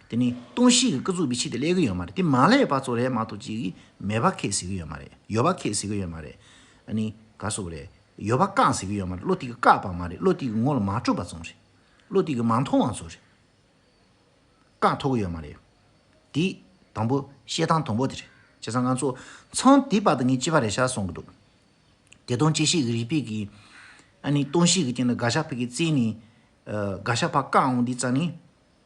དེ་ནི་སྟོང་གཞི་གི་ཀུན་རྫོབ་པའི་ཆེད་དུ་སླེབས་གི་ཡོད་མ་རེད། དེ་མ་སླེབས་པ་ཚོ་རེད་མ་གཏོགས་ཅིག་གིས་མེད་པ་ཁས་ཟེར་གི་ཡོད་མ་རེད། ཡོད་པ་ཁས་ཟེར་གི་ཡོད་མ་རེད། ཨ་ནི་ག་སོགས་རེད། ཡོད་པ་བཀག་ཟེར་གི་ཡོད་མ་རེད། བློ་དེ་གི་བཀག་པ་མ་རེད། བློ་དེ་གི་ངོ་ལ་མ་གྲུབ་པ་ཙམ་རེད། བློ་དེ་གི་མ་མཐོང་བ་ཙམ་རེད། བཀག་ཐུབ་ཀྱི་ཡོད་མ་རེད། དེ་དང་པོ་བཤད་སྟངས་དང་པོ་དེ་རེད། བྱས་ཙང་ང་ཚོ་མཚམས་དེ་བར་དུ་ངས་གཅིག་པ་རེད་ཤག་གསུང་གི་འདུག་དེ་དོན་སྤྱི་བཤད་ཀྱི་རིགས་པའི་གི། ཨ་ནི་སྟོང་གཞི་གི་སྟེང་ལ་དགག་བྱ་ཕ་གི་བཙལ་ནས། ཨ། དགག་བྱ་ཕར་བཀག་འོང་དུས་ཙ་ནི།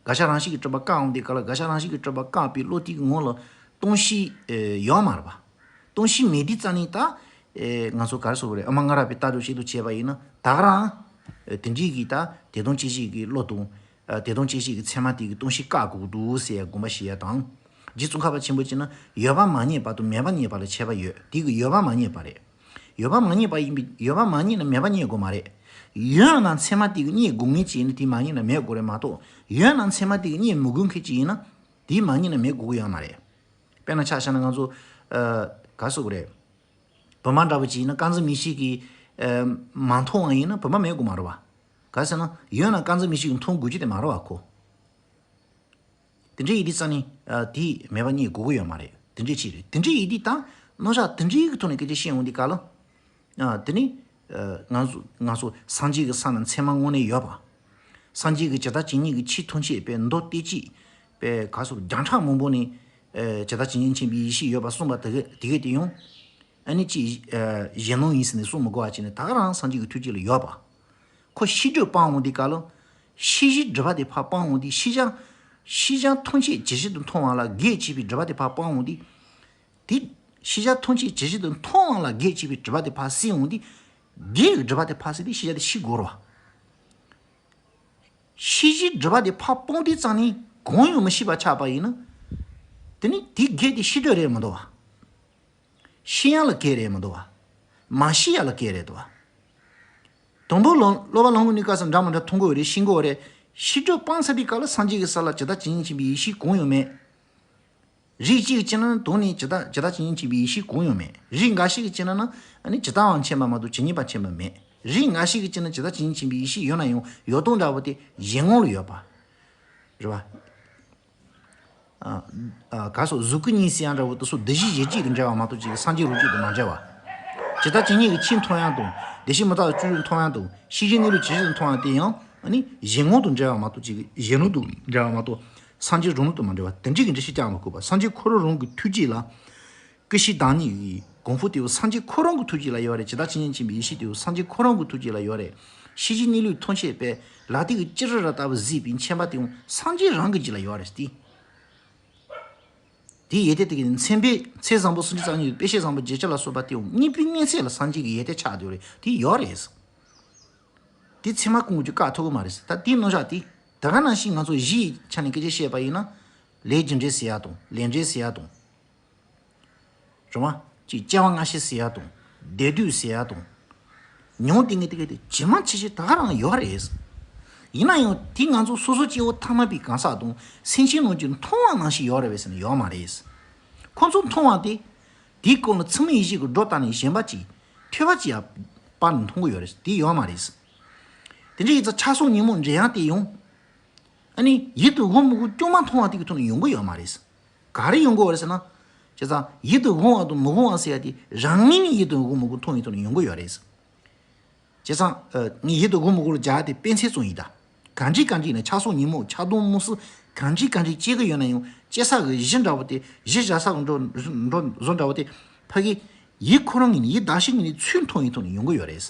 དགག་བྱ་རང་བཞིན་གྱིས་གྲུབ་པ་བཀག་འོང་དུས་ག་ལ། དགག་བྱ་རང་བཞིན་གྱིས་གྲུབ་པ་བཀག་པའི་བློ་དེ་གི་ངོ་ལ་སྟོང་གཞི། ཨ། ཡོད་མ་རེད་པ། སྟོང་གཞི་མེད་དུས་ཙ་ནི་ད། ཨེ། ང་ཚོ་ག་རེ་ཟེར་དགོས་རེད། དབུ་མ་སྔ་རབས་པའི་ལྟ་གྲུབ་བཤད་དུ་བྱས་པ་ཡིན་ན་ད་ག་རང་། ཨེ། དེ་འདྲའི་གི་ད་དེ་དོན་སྤྱི་བཤད་ཀྱི་བློ་དང་། ཨ། དེ་དོན་སྤྱི་བཤད་ཀྱི་ཚད་མ་དེ་གི་སྟོང་གཞི་བཀག་དགོས་འདུག་ཟེར་ཡ་དགོངས་པ་བཞེས་ཡ་དང་། རྗེ་ཙོང་ཁ་པ་ཆེན་པོ་བྱས་ན་ཡོད་པ་མ་རྙེད་པ་དང་མེད་པ་རྙེད་པ་ལ་ཁྱད་པར་ཡོད། དེ་གི་ཡོད་པ་མ་རྙེད་པ་རེད། ཡོད་པ་མ་རྙེད་པ་ཡིན་པའི། ཡོད་པ་མ་རྙེད་ན་མེད་པ་རྙེད་དགོས་མ་རེད། ཡོད་ན་ཚད་མ་དེ་གི་རྙེད་དགོས་ངེས་ཅིག་ཡིན་ན་དེ་མ་རྙེད་ན་མེད་དགོས་རེད་མ་གཏོགས། ཡོད་ན་ཚད་མ་དེ་གི་རྙེད་མི་དགོས་མཁན་ཅིག་ཡིན་ན་དེ་མ་རྙེད་ན་མེད་དགོས་ཀྱི་ཡོད་མ་རེད། དཔེར་ན་ཆ་བཞག་ན་ང་ཚོ། ཨ། ག་རེ་ཟེར་དགོས་རེད། བུམ་པ་འདྲ་པོ་ཅིག་ཡིན་ན་དཀར་འཛིན་མིག་ཤེས་ཀྱིས། ཨ། མ་མཐོང་བ་ཡིན་ན་བུམ་པ་མེད་དགོས་མ་རེད་པ། ག་རེ་ཟེར་ན་ཡོད་ན་དཀར་འཛིན་མིག་ཤེས་ཀྱིས་མཐོང་དགོས་རྒྱུ་དེ་མ་རེད་པ་ཁོ། དེ་འདྲ་ཡིན་དུས་ཙ་ནི། ཨ། དེ་མེད་པ་རྙེད་དགོས་ཀྱི་ཡོད་མ་རེད། དེ་འདྲ་ཅིག་རེད། དེ་འདྲ་ཡིན་དུས་ད་རྣམ་གཞག་དེ་འདྲའི་གི་ཐོག་ནས་སྐད་ཆ་བཤད་འོང་དུས་ག་ལ། ཨ། དེ་ནི། ཨ། ང་ཚོ་ང་ཚོ་སངས་རྒྱས་ཀྱི་ས་ན་ཚད་མ་དངོས་གནས་ཡོད་པ། སངས་རྒྱས་ཀྱིས་ཇི་ལྟ་ཇི་སྙེད་ཀྱི་ཆོས་ཐམས་ཅད་པའི་མདོ་སྡེ་གཅིག་པའི་ག་རེ་ཟེར་རྒྱང་གྲགས་མང་པོ་ནས། ཨ། ཇི་ལྟ་ཇི་སྙེད་མཁྱེན་པའི་ཡེ་ཤེས་ཡོད་པ་གསུངས་པ་དེ་ག་དེ་གས་དེ་ཡང་། ཨ་ནི་ཅིག་ཨ། གཞན་སྣང་ཡིན་ཟེར་ནས་གསུང་མི་དགོས་པ་བྱས་ནས་ད་ག་རང་སངས་རྒྱས་ཀྱི་ཐུགས་རྗེ་ལ་ཡོད་པ། ཁོ་ཤེས་སྒྲིབ་སྤང་འོང་དུས་ག་ལ། ཤེས་བྱའི་སྒྲིབ་པ་དེ་ཕར་སྤང་འོང་དུས། ཤེས་བྱ། ཤེས་བྱ་ཐམས་ཅད་ཇི་བཞིན་དུ་མཐོང་བ་ལ་གེགས་བྱེད་པའི་སྒྲིབ་པ་དེ་ཕར་སྤང་འོང་དུས། དེ། ཤེས་བྱ་ཐམས་ཅད་ཇི་བཞིན་དུ་མཐོང་བ་ལ་གེགས་བྱེད་པའི་སྒྲིབ་པ་དེ་ཕར་སེལ་འོང་དུས། གེགས་ཀྱི་སྒྲིབ་པ་དེ་ཕར་སེལ་དུས་ཤེས་བྱ་དེ་ཤེས་དགོས་རེད་པ། ཤེས་བྱའི་སྒྲིབ་པ་དེ་ཕར་སྤངས་དུས་ཙང་ནི་གང་ཡང་མི་ཤེས་པ་ཆགས་པ་ཡིན་ན། དེ་ནི་དེའི་གེགས་དེ་ཤེས་སྒྲིབ་རེད་མི་འདུག་པ། ཤེས་ཡ་ལ་གེགས་རེད་མི་འདུག་པ། མ་ཤེས་ཡ་ལ་གེགས་རེད་འདུག་པ། དང་པོ་ལོ་སློབ་པ་ལམ་གྱི་གནས་སྐབས་སུ་འདྲ་མི་འདྲ་མཐོང་གི་ཡོད་རེད། ཤེས་ཀྱི་ཡོད་རེད། ཤེས་སྒྲིབ་སྤངས་ཚར་དུས་སྐབས་ལ་སངས་རྒྱས་ཀྱི་ས་ལ་ཇི་ལྟ་ཇི་སྙེད་མཁྱེན་པའི་ཡེ་ཤེས་གང་ཡང་མེད། རིགས་གཅིག་གི་སྤྱི་ན་ནི་དོན་ནི་ཇི་ལྟ་ཇི་ལྟ་ཇི་སྙེད་མཁྱེན་པའི་ཡེ་ཤེས་གང་ཡང་མེད། རིགས་འགའ་ཞིག་གི་སྤྱི་ན་ནི་ཨ་ནི་ཇི་ལྟ་བ་མཁྱེན་པ་མ་གཏོགས་ཇི་སྙེད་པ་མཁྱེན་པ་མེད། རིགས་འགའ་ཞིག་གི་སྤྱི་ན་ཇི་ལྟ་ཇི་སྙེད་མཁྱེན་པའི་ཡེ་ཤེས་ཡོད་ན་ཡང་ཡོད་སྟངས་འདྲ་བོ་དེ་གཞན་ངོ་ལ་ཡོད་པ། རེད་པ། ཨ། ཨ། ག་རེ་ཟེར། གཟུགས་སྐུ་གཉིས་ཟེར་ཡ་འདྲ་བོ་དེ་ཚོ་འདུ་བྱེད་གཞི་གཅིག་དང་འབྲེལ་བ་མ་གཏོགས་ཅིག་སངས་རྒྱས་རང་རྒྱུད་དང་མ་འབྲེལ་བ། ཇི་ལྟ་ཇི་སྙེད་ཀྱི་ཆོས་མཐོང་ཡ་དང་། བདེ་གཤེགས་མི་རྟག་སྤྱོད་ཡུལ་མཐོང་ཡ་དང་། ཤེས་བྱའི་གནས་ལུགས་ཇི་བཞིན་དུ་མཐོང་ཡ་དེ་ཡང་ཨ་ནི་གཞན་ངོ་དང་འབྲེལ་བ་མ་གཏོགས་ཅིག་གཞན་ལུགས་དང་འབྲེལ་བ་མ་གཏོགས་སངས་རྒྱས་རང་ལུགས་དང་མ་འབྲེལ་བ་དེ་འདྲའི་གི་འགྲེལ་བཤད་རྒྱག་མི་དགོས་པ། སངས་རྒྱས་ཁོ་རང་རང་གི་ཐུགས་རྗེ་ལ། སྐུ་བཞི་བདག་ཉིད་ཀྱི་གོང་འཕེལ་དེ་སངས་རྒྱས་ཁོ་རང་གི་ཐུགས་རྗེ་ལ་ཡོད་རེད། ཇི་ལྟ་ཇི་སྙེད་མཁྱེན་པའི་ཡེ་ཤེས་དེ་སངས་རྒྱས་ཁོ་རང་གི་ཐུགས་རྗེ་ལ་ཡོད་རེད། ཤེས་བྱའི་གནས་ལུགས་ཐམས་ཅད་པའི་ལག་མཐིལ་གྱི་ཅི་རིགས་ར་ལྟ་བུ་གཟིགས་པའི་མཁྱེན་པ་དེ་ཡང་སངས་རྒྱས་རང་གི་རྒྱུད་ལ་ཡོད་རེད་དེ། དེའི་ཡོན་ཏན་དེ་གི་མཚན་དཔེ་ཚེ་བཟང་པོ་སུམ་ཅུ་རྩ་གཉིས་ཀྱི་དཔེ་བྱད་བཟང་པོ་བརྒྱད་ཅུ་ལ་སོགས་པ་དེ་ཡང་དངོས་པོའི་མངོན་ཚད་ལ་སངས་རྒྱས་ཀྱི་ཡོན་ཏན་ཆགས་བསྡད་རེད། དེ་ཡོད་རེད། དེ་ཚད་མ་ཀུན་གྱིས་བཀག་ཐུབ་ཀྱི་མ་རེད། ད་དེའི་རྣམ་གཞག་དེ་ད་ག་ནང་བཞིན་ང་ཚོ་གཞི་ཡི་ཆ་ནས་སྐད་ཆ་བཤད་པ་ཡིན་ན། ལས་རྒྱུ་འབྲས་ཟེར་ཡ་དང་ལས་འབྲས་ཟེར་ཡ་དང་། རེད་བ། ཅིག་སྐྱེ་བ་སྔ་ཕྱི་ཟེར་ཡ་དང་། བདེ་སྡུག་ཟེར་ཡ་དང་། མྱོང་དེ་ངས་དེ་ག་དེ་ཇི་མ་ཇི་བཞིན་ད་ག་རང་ཡོད་རེད། ཡིན་ན་ཡང་དེ་ང་ཚོ་སོ་སོ་སྐྱེ་བོ་ཐ་མལ་པའི་གང་ཟག་དང་སེམས་ཅན་རྣམས་ཀྱིས་མཐོང་བ་ནང་བཞིན་ཡོད་རེད་པས་ཟེར་ན་ཡོད་མ་རེད། ཁོ་ཚོ་མཐོང་བ་དེ། དེའི་སྐོར་ལ་ཚུལ་མིན་ཡིད་བྱེད་ཀྱི་སྒྲོ་བཏགས་ནས་གཞན་པ་ཅིག་ཐོས་པ་ཅིག་ཡང་སྤར་ནས་མཐོང་གི་ཡོད་རེད། དེ་ཡོད་མ་རེད། དེ་འདྲ་ཡིན་ཙང་ཆགས་སོགས་ཉོན་མོངས་འདྲེ་ཡང་དེ་ཡང་། ཨ་ནི་ཡིད་དུ་འོང་མི་འོང་རྐྱང་མ་མཐོང་བ་དེ་གི་ཐོག་ནས་ཡོང་གི་ཡོད་མ་རེད། ག་རེ་ཡོང་གི་ཡོད་རེད་ཟེར་ན། བྱས་ཙང་ཡིད་དུ་འོང་བ་དང་མི་འོང་བ་ཟེར་ཡ་དེ་རང་ངོས་ནས་ཡིད་དུ་འོང་མི་འོང་མཐོང་བའི་ཐོག་ནས་ཡོང་གི་ཡོད་རེད། བྱས་ཙང་། ཨ། ངས་ཡིད་དུ་འོང་མི་འོང་ལ་སྦྱར་ཏེ་དཔེ་མཚོན་ཙམ་ཡིན་ད། གང་ཅི་གང་ཅི་ཡིན་ན་ཆགས་སོགས་ཉོན་མོངས་ཆགས་སྡང་རྨུགས་བསལ་གང་ཅི་གང་ཅི་སྐྱེ་གི་ཡོད་ན་ཡང་སྐྱེ་ས་གི་གཞི་འདྲ་བོ་དེ་གཞི་བཞག་ས་གི་འགྲོ་འགྲོ་བཟོ་འདྲ་བོ་དེ་ཕ་གི་ཡིད་ཁོ་རང་ངོས་ནས་ཡིད་གདགས་གཞི་ངོས་ནས་ཚུར་མཐོང་བའི་ཐོག་ནས་ཡོང་གི་ཡོད་རེད།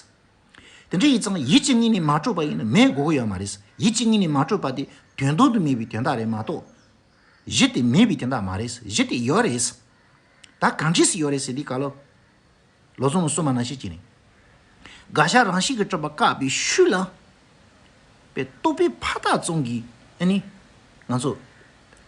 དེ་འདྲ་ཡིན་ཙང་ཡིད་ཀྱི་ངོས་ནས་མ་གྲུབ་པ་ཡིན་ན་མེད་དགོས་ཀྱི་ཡོད་མ་རེད། ཡིད་ཀྱི་ངོས་ནས་མ་གྲུབ་པ་དེ་དོན་དམ་དུ་མེད་པའི་དོན་དག་རེད་མ་གཏོགས། གཞི་དེ་མེད་པའི་དོན་དག་མ་རེད། གཞི་དེ་ཡོད་རེད། ད་གང་ཅི་ཞིག་ཡོད་རེད་ཟེར་དུས་ག་ལོ། བློ་བཟང་ལ་གསུངས་པ་ནང་བཞིན་བྱས་ནས། དགག་བྱ་རང་བཞིན་གྱིས་གྲུབ་པ་བཀག་པའི་ཤུལ་ལ། པའི་རྟོག་པའི་ཕ་རྟགས་ཙམ་གྱིས་ཨ་ནི། ང་ཚོ།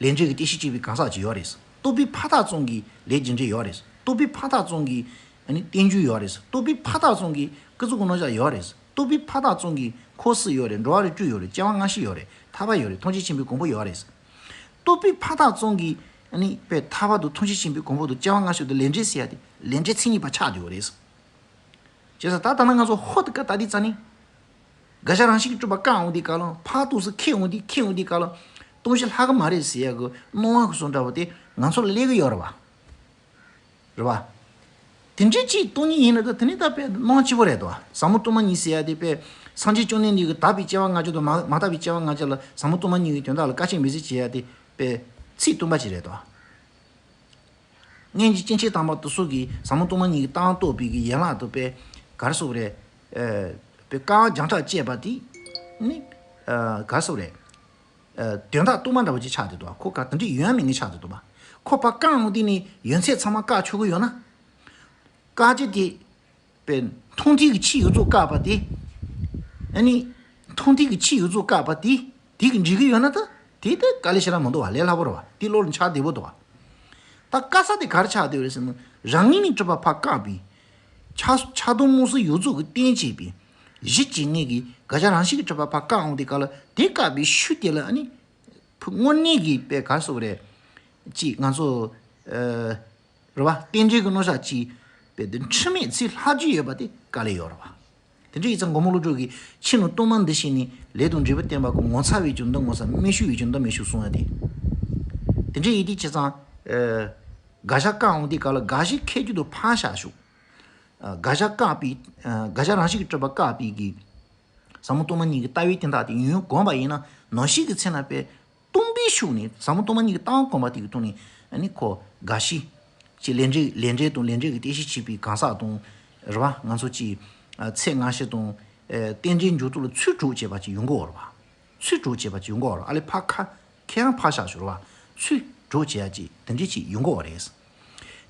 ལས་འབྲས་ཀྱི་རྟེན་གཞི་བྱེད་པའི་གང་ཟག་ཅིག་ཡོད་རེད། རྟོག་པའི་ཕ་རྟགས་ཙམ་གྱིས་ལས་རྒྱུ་འབྲས་ཡོད་རེད། རྟོག་པའི་ཕ་རྟགས་ཙམ་གྱིས་ཨ་ནི་རྟེན་འབྱུང་ཡོད་རེད། རྟོག་པའི་ཕ་རྟགས་ཙམ་གྱིས་ཀུན་རྫོབ་ཀྱི་རྣམ་གཞག་ཡོད་རེད། རྟོག་པའི་ཕ་རྟགས་ཙམ་གྱིས་འཁོར་སྲིད་ཡོད་རེད། འགྲོ་བ་རིགས་དྲུག་ཡོད་རེད། སྐྱེ་བ་སྔ་ཕྱི་ཡོད་རེད། ཐར་པ་ཡོད་རེད། ཐམས་ཅད་མཁྱེན་པའི་གོ་འཕང་ཡོད་རེད། རྟོག་པའི་ཕ་རྟགས་ཙམ་གྱིས་ཨ་ནི་པའི་ཐར་པ་དང་ཐམས་ཅད་མཁྱེན་པའི་གོ་འཕང་དང་སྐྱེ་བ་སྔ་ཕྱི་དང་ལས་འབྲས་ཟེར་ཡ་དེ་ལས་འབྲས་མཚན་ཉིད་པ་ཆགས་བསྡད་ཡོད་རེད། བྱས་ཙང་ད་ལྟ་ན་ང་ཚོ་ཧོ་དེ་ཀ་ད་དེ་ཙ་ནི། དགག་བྱ་རང་བཞིན་གྱིས་གྲུབ་པ་བཀག་འོང་དུས་སྐབས་ལ་ཕར་ཏོག་ཙམ་ཁེགས་འོང་དུས་ཁེགས་འོང་དུས་སྐབས་ལ་སྟོང་གཞི་ལྷག་གི་མ་རེད་ཟེར་ཡ་གི་སྣང་བ་གི་བཟོ་འདྲ་བོ་དེ་ང་ཚོ་ལ་སླེབས་གི་ཡོད་རེད་བ། རེད་བ། དེ་འདྲའི་ཅིག་སྟོང་ཉིད་ཡིན་ན་ད་དེ་ནི་ད་དཔེ་སྣང་སྐྱིད་པོ་རེད་དོ། ཟབ་མོ་སྟོང་པ་ཉིད་ཟེར་ཡ་དེ་དཔེ་སངས་རྒྱས་བཅོམ་ལྡན་འདས་ཀྱིས་དག་པའི་སྐྱེ་བ་ལྔ་བརྒྱ་དང་མ་མ་དག་པའི་སྐྱེ་བ་ལྔ་བརྒྱ་ལ་ཟབ་མོ་སྟོང་པ་ཉིད་ཀྱི་དོན་དག་ལ་དཀའ་སྤྱད་འབད་བརྩོན་བྱེད་ཡ་དེ་དཔེ་ཚིག་སྟོང་པ་ཅིག་རེད་དོ། སྔོན་གྱི་སྐྱེ་མཆེད་དམ་པ་དེ་ཚོ་གིས་ཟབ་མོ་སྟོང་པ་ཉིད་ཀྱི་ལྟ་བ་རྟོགས་པའི་གི་ཡན་ལག་ཏུ་དཔེ་ག་རེ་ཟེར་དགོས་རེད། ཨ། དཔེ་བཀག་རྒྱང་གྲགས་བཅད་པ་དེ་ནི། ཨ། ག་རེ་ཟེར་དགོས་རེད། ཨ། དོན་དག་སྟོང་པ་འདྲ་བོ་ཅིག་ཆགས་བསྡད་འདུག་ཁོ་ག་དེ་འདྲའི་ཡོད་མེད་ངེས་ཆགས་བསྡད་འདུག་པ། ཁོ་ཕར་བཀག་འོང་དུས་ནི་ཡོན་ཚད་ཚང་མ་བཀག་ཆོག་གི་ཡོད་ན། བཀག་རྒྱུ་དེ། པའི་མཐོང་ཐོས་ཀྱི་ཆོས་ཡོངས་རྫོགས་བཀག་པ་དེ། ཨ་ནི། མཐོང་ཐོས་ཀྱི་ཆོས་ཡོངས་རྫོགས་བཀག་པ་དེ། དེ་གི་འགྲིག་གི་ཡོད་ན་ད། དེ་ད་དཀའ་ལས་ཞེ་དྲག་མི་འདུག་བ། ལས་སླ་པོ་རེད་བ། དེ་བློ་ལ་འཆར་བདེ་པོ་འདུག་བ། ད་དཀའ་ས་དེ་ག་རེ་ཆགས་བསྡད་ཡོད་རེད་ཟེར་ན། རང་ངོས་ནས་གྲུབ་པ་ཕར་བཀག་པའི། ཆགས་ཆགས་སྡང་རྨོངས་གསུམ་ཡོངས་རྫོགས་ཀྱི་རྟེན་བྱེད་པའི། གཞི་བྱེད་ངེས་ཀྱི་དགག་བྱ་རང་བཞིན་གྱིས་གྲུབ་པ་ཕར་བཀག་འོང་དུས་སྐབས་ལ་དེ་བཀག་པའི་ཤུལ་དེ་ལ་ཨ་ནི། ཕུ་དངོས་གནས་ཀྱི་དཔེ་ག་རེ་ཟེར་དགོས་རེད། ཅིག་ང་ཚོ། ཨ། རེད་བ། རྟེན་འབྲེལ་གྱི་རྣམ་གཞག་ཅིག་དཔེ་དེ་འཁྲུལ་མེད་ཚུར་ལྷག་རྒྱུ་ཡོད་པ་དེ་དཀའ་ལས་ཡོད་རེད་བ། དེ་འདྲ་ཡིན་ཙང་མགོན་པོ་ཀླུ་སྒྲུབ་ཀྱིས་ཕྱི་ནང་སྟོང་པ་འདི་ཤེས་ནས་ལས་དང་འབྲས་བུ་བསྟན་པ་ཀུན། ངོ་མཚར་བས་ཀྱང་འདི་ངོ་མཚར། རྨད་བྱུང་བས་ཀྱང་འདི་རྨད་བྱུང་གསུང་ཡ་དེ། དེ་འདྲ་ཡིན་དུས་བྱས་ཙང་། ཨ། དགག་བྱ་བཀག་འོང་དུས་སྐབས་ལ་དགག་གཞི་ཁེགས་རྒྱུ་དེ་ཕར་བཞག་ཞོག་ཨ། དགག་བྱ་བཀག་པའི། ཨ། དགག་བྱ་རང་བཞིན་གྱིས་གྲུབ་པ་བཀག་པའི་གི། ཟབ་མོ་སྟོང་པ་ཉིད་ཀྱི་ལྟ་བའི་དོན་དག་དེ་ཡོན་གོམས་པ་ཡིན་ན་ནང་བཞིན་གྱི་ཚེ་ན་དཔེ། སྟོང་པའི་ཤུགས་ནས་ཟབ་མོ་སྟོང་པ་ཉིད་ཀྱི་ལྟ་བ་གོམས་པ་དེ་གི་ཐོག་ནས་ཨ་ནི་ཁོ་དགག་གཞི། ཅིག་ལས་འབྲས་ལས་འབྲས་དང་ལས་འབྲས་ཀྱི་རྟེན་གཞི་བྱེད་པའི་གང་ཟག་དང་། རེད་བ། ང་ཚོ་ཅིག་ཨ། ཚེ་སྔ་ཕྱི་དང་། ཨ། རྟེན་འབྲེལ་འཇུག་ཐོག་ལ་ཚུར་གྲུབ་བྱེད་པ་ཅིག་ཡོང་གི་ཡོད་རེད་བ། ཚུར་གྲུབ་བྱེད་པ་ཅིག་ཡོང་གི་ཡོད་རེད། ཨ་ལས་ཕར་ཁ་ཁེ་རང་ཕར་བཞག་ཞོར་བ། ཚུར་གྲུབ་བྱེད་ཡ་ཅིག་དེ་འདྲ་ཅིག་ཡོང་གི་ཡོད་རེད།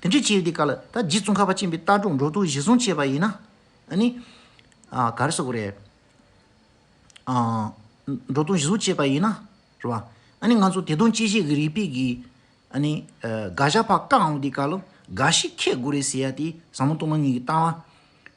དེ་འདྲ་ཅིག་ཡོད་དུས་སྐབས་ལ་ད་རྗེ་ཙོང་ཁ་པ་ཆེན་པོའི་ལྟ་གྲུབ་འགྲོ་སྟངས་གཞིར་བཟུང་བྱས་པ་ཡིན་ན། ཨ་ནི། ཨ། ག་རེ་ཟེར་དགོས་རེད། ཨ། འགྲོ་སྟངས་གཞིར་བཟུང་བྱས་པ་ཡིན་ན། རེད་བ། ཨ་ནི་ང་ཚོ་དེ་དོན་སྐྱེད་བྱེད་ཀྱི་རིགས་པའི་གི། ཨ་ནི། ཨ། དགག་བྱ་ཕར་བཀག་འོང་དུས་སྐབས་ལ་དགག་གཞི་ཁེགས་དགོས་རེད་ཟེར་ཡ་དེ་ཟབ་མོ་སྟོང་པ་ཉིད་ཀྱི་ལྟ་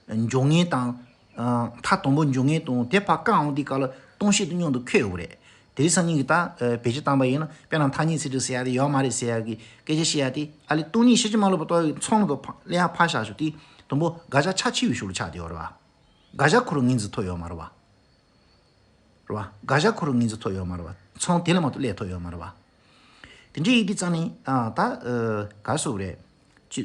བ། འཇོག་མཁན་དང་། ཨ། མཐའ་དང་པོ་འཇོག་མཁན་དང་དེ་ཕར་བཀག་འོང་དུས་སྐབས་ལ་སྟོང་བཤད་དང་མཉམ་དུ་འཁོད་ཡོད་རེད། དེ་རིང་སང་ཉིན་གྱི་ད། ཨ། བེད་སྤྱོད་བཏང་པ་ཡིན་ན་དཔེར་ན་ཐ་སྙད་ཚིག་འབྲུ་ཟེར་ཡ་དེ་ཡོད་མ་རེད་ཟེར་ཡ་གི་སྐད་ཆ་བཤད་ཡ་དེ་ཨ་ལས་སྟོང་ཉིད་ཕྱིན་ཅི་མ་ལོག་པར་རྟོགས་ཡ་གི་ཚང་ལ་ཕར་ལེན་ཡ་ཕར་བཞག་ཞོག་དེ་དང་པོ་དགག་བྱ་ཆ་ཆེ་བའི་ཤུགས་ལ་ཆགས་བསྡད་ཡོད་རེད་བ། དགག་བྱ་ཁོ་རང་ངོས་འཛིན་ཐུབ་ཡོད་མ་རེད་བ། རེད་བ། དགག་བྱ་ཁོ་རང་ངོས་འཛིན་ཐུབ་ཡོད་མ་རེད་བ། ཚང་དེ་ལ་མ་གཏོགས་ལས་ཐུབ་ཡོད་མ་རེད་བ། དེ་འདྲ་ཡིན་དུས་ཙང་ནི། ཨ། ད། ཨ། ག་རེ་ཟེར་དགོས་རེད། ཅི།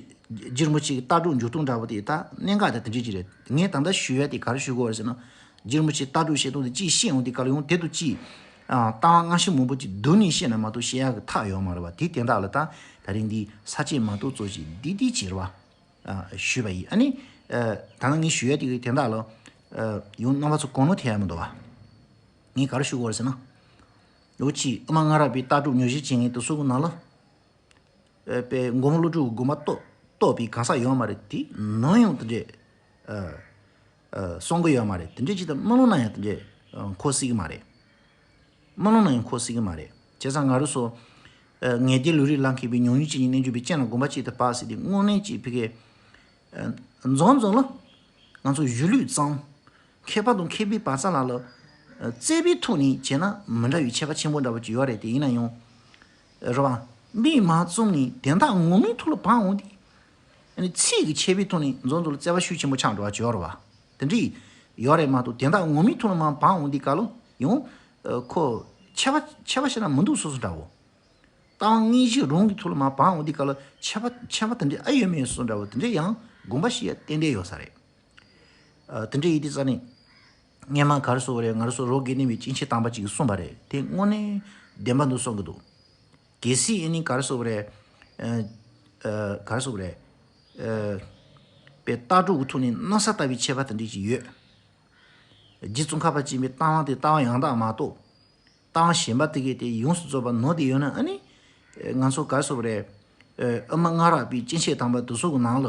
རྗེ་རིན་པོ་ཆེ་གི་ལྟ་གྲུབ་འཇུག་སྟངས་འདྲ་བོ་དེ་ད་གནད་འགག་དེ་དེ་འདྲ་ཅིག་རེད། ངས་ད་ལྟ་ཞུ་ཡ་དེ་ག་རེ་ཞུ་དགོས་རེད་ཟེར་ན། རྗེ་རིན་པོ་ཆེ་ལྟ་གྲུབ་བཤད་སྟངས་དེ་གཅིག་ཤེས་འོང་དུས་སྐབས་ལ་ཡང་དེ་དང་གཅིག་ཨ། ལྟ་བ་སྔ་ཕྱི་མང་པོ་ཅིག་བསྡུས་ནས་བཤད་ན་མ་གཏོགས་བཤད་ཡག་གི་ཐབས་ཡོད་མ་རེད་བ། དེ་དོན་དག་ལ་ད་ད་རིང་འདི་ས་བཅད་མ་གཏོགས་གཙོ་ཆེ་འདི་འདི་བྱེད་རེད་བ། ཨ། ཞུས་པ་ཡིན། ཨ་ནི། ཨ། ད་ནང་ངས་ཞུ་ཡ་དེ་གི་དོན་དག་ལ། ཨ། ཡང་རྣམ་པ་ཚོ་གོ་ནོར་ཐེབས་ཡ་མི་འདུག་བ། ངས་ག་རེ་ཞུ་དགོས་རེད་ཟེར་ན། ལོ་གཅིག་དབུ་མ་སྔ་རབས་པའི་ལྟ་གྲུབ་ཉམས་ཞིབ་བྱེད་མཁན་དེ་ཚོ་གི་ནང་ལ། ཨ། དཔེ་མགོན་པོ་ཀླུ་སྒྲུབ་དགོངས་པ་རྟོགས་རྟོགས་པའི་གང་ཟག་ཡོད་མ་རེད། དེ་ནམ་ཡང་དེ་འདྲས། ཨ། ཨ། གསུང་གི་ཡོད་མ་རེད། དེ་འདྲས་ཅིག་ད་རྨི་ལམ་ན་ཡང་དེ་འདྲས། ཨ། འཁོར་སྲིད་ཀྱི་མ་རེད། རྨི་ལམ་ན་ཡང་འཁོར་སྲིད་ཀྱི་མ་རེད། བྱས་ཙང་ང་རང་ཚོ། ཨ། ངེས་དོན་ལུང་རིགས་ལ་མཁས་པའི་ཉམས་མྱོང་ཅན་གྱི་རྣལ་འབྱོར་པའི་སྤྱན་ལ་དགོངས་པ་ཅིག་ཏུ་བབས་ཟེར་དེ་དངོས་གནས་ཅིག་ཕ་གིའི། ཨ། འཛོམས་འཛོམས་ལ། ང་ཚོ་གཞུང་ལུགས་ཙམ། མཁས་པ་དང་མཁས་པའི་བར་མཚམས་ལ་ལ། ཨ། བཙལ་བའི་ཐོག་ནས་བྱས་ན་མི་འདྲ་བའི་ཁྱད་པར་ཆེན་པོ་འདྲ་བོ་ཅིག་ཡོད་རེད། དེ་ཡིན་ན་ཡང་། རེད་བ། མིག་མ་བཙུམ་ནས་དོན་དག་ངོ་མའི་ཐོག་ལ་བབས་འོང་དུས། ཨ་ནི་ཚིག་གི་ཁྱད་པར་ཐོག་ནས་འཛོམས་འཛོམས་ལ་བཙལ་བ་ཤུགས་ཆེན་པོ་ཆགས་འགྲོ་བ་ཅིག་ཡོད་རེད་བ། དེ་འདྲ་ཡོད་རེད་མ་གཏོགས་དོན་དག་ངོ་མའི་ཐོག་ལ་མར་བབས་འོང་དུས་སྐབས་ལ་ཡང་། ཨ། ཁོ་ཁྱད་པར་ཁྱད་པར་ཞེ་དྲག་མི་འདུག་བཟོ་བཟོ་འདྲ་བོ། ལྟ་བ་དངོས་གཞི་རང་གི་ཐོག་ལ་མར་བབས་འོང་དུས་སྐབས་ལ་ཁྱད་པར་ཁྱད་པར་དེ་འདྲ་ཨེ་ཡོད་མེད་བཟོ་འདྲ་བོ་དེ་འདྲ་ཡང་དགོངས་པ་བཞེས་ཡ་ཏན་ཏན་ཡོད་ས་རེད། ཨ། དེ་འདྲ་ཡིན་དུས་ཙང་ནས། སྔོན་མ་ག་རེ་ཟེར་དགོས་རེད། ང་རང་ཚོ་རབ་དགའ་ལྡན་པའི་སྐྱེས་ཆེན་དམ་པ་ཅིག་གིས་གསུངས་པ་རེད། དེ་དངོས་གནས་བདེན་པ་འདུག་བསམ་གྱི་འདུག་གལ་སྲིད་ཨ་ནི་ག་རེ་ཟེར་དགོས་རེད། ཨ། ཨ། ག་རེ་ཟེར་དགོས་རེད། ཨ། པའི་ལྟ་གྲུབ་ཀྱི་ཐོག་ནས་མནོ་ས་ལྟ་བུའི་ཁྱད་པར་དེ་འདྲ་ཅིག་ཡོད། རྗེ་ཙོང་ཁ་པ་ཆེན་པོའི་ལྟ་བ་དེ་ལྟ་བ་ཡང་དག་མ་གཏོགས། ལྟ་བ་གཞན་པ་དེ་གས་དེ་ཡོངས་སུ་རྫོགས་པ་ནོར་ཏེ་ཡོད་ན་ཨ་ནི། ཨ། ང་ཚོ་ག་རེ་ཟེར་དགོས་རེད། ཨ། དབུ་མ་སྔ་རབས་པའི་སྐྱེས་ཆེན་དམ་པ་དེ་ཚོ་གི་ནང་ལ།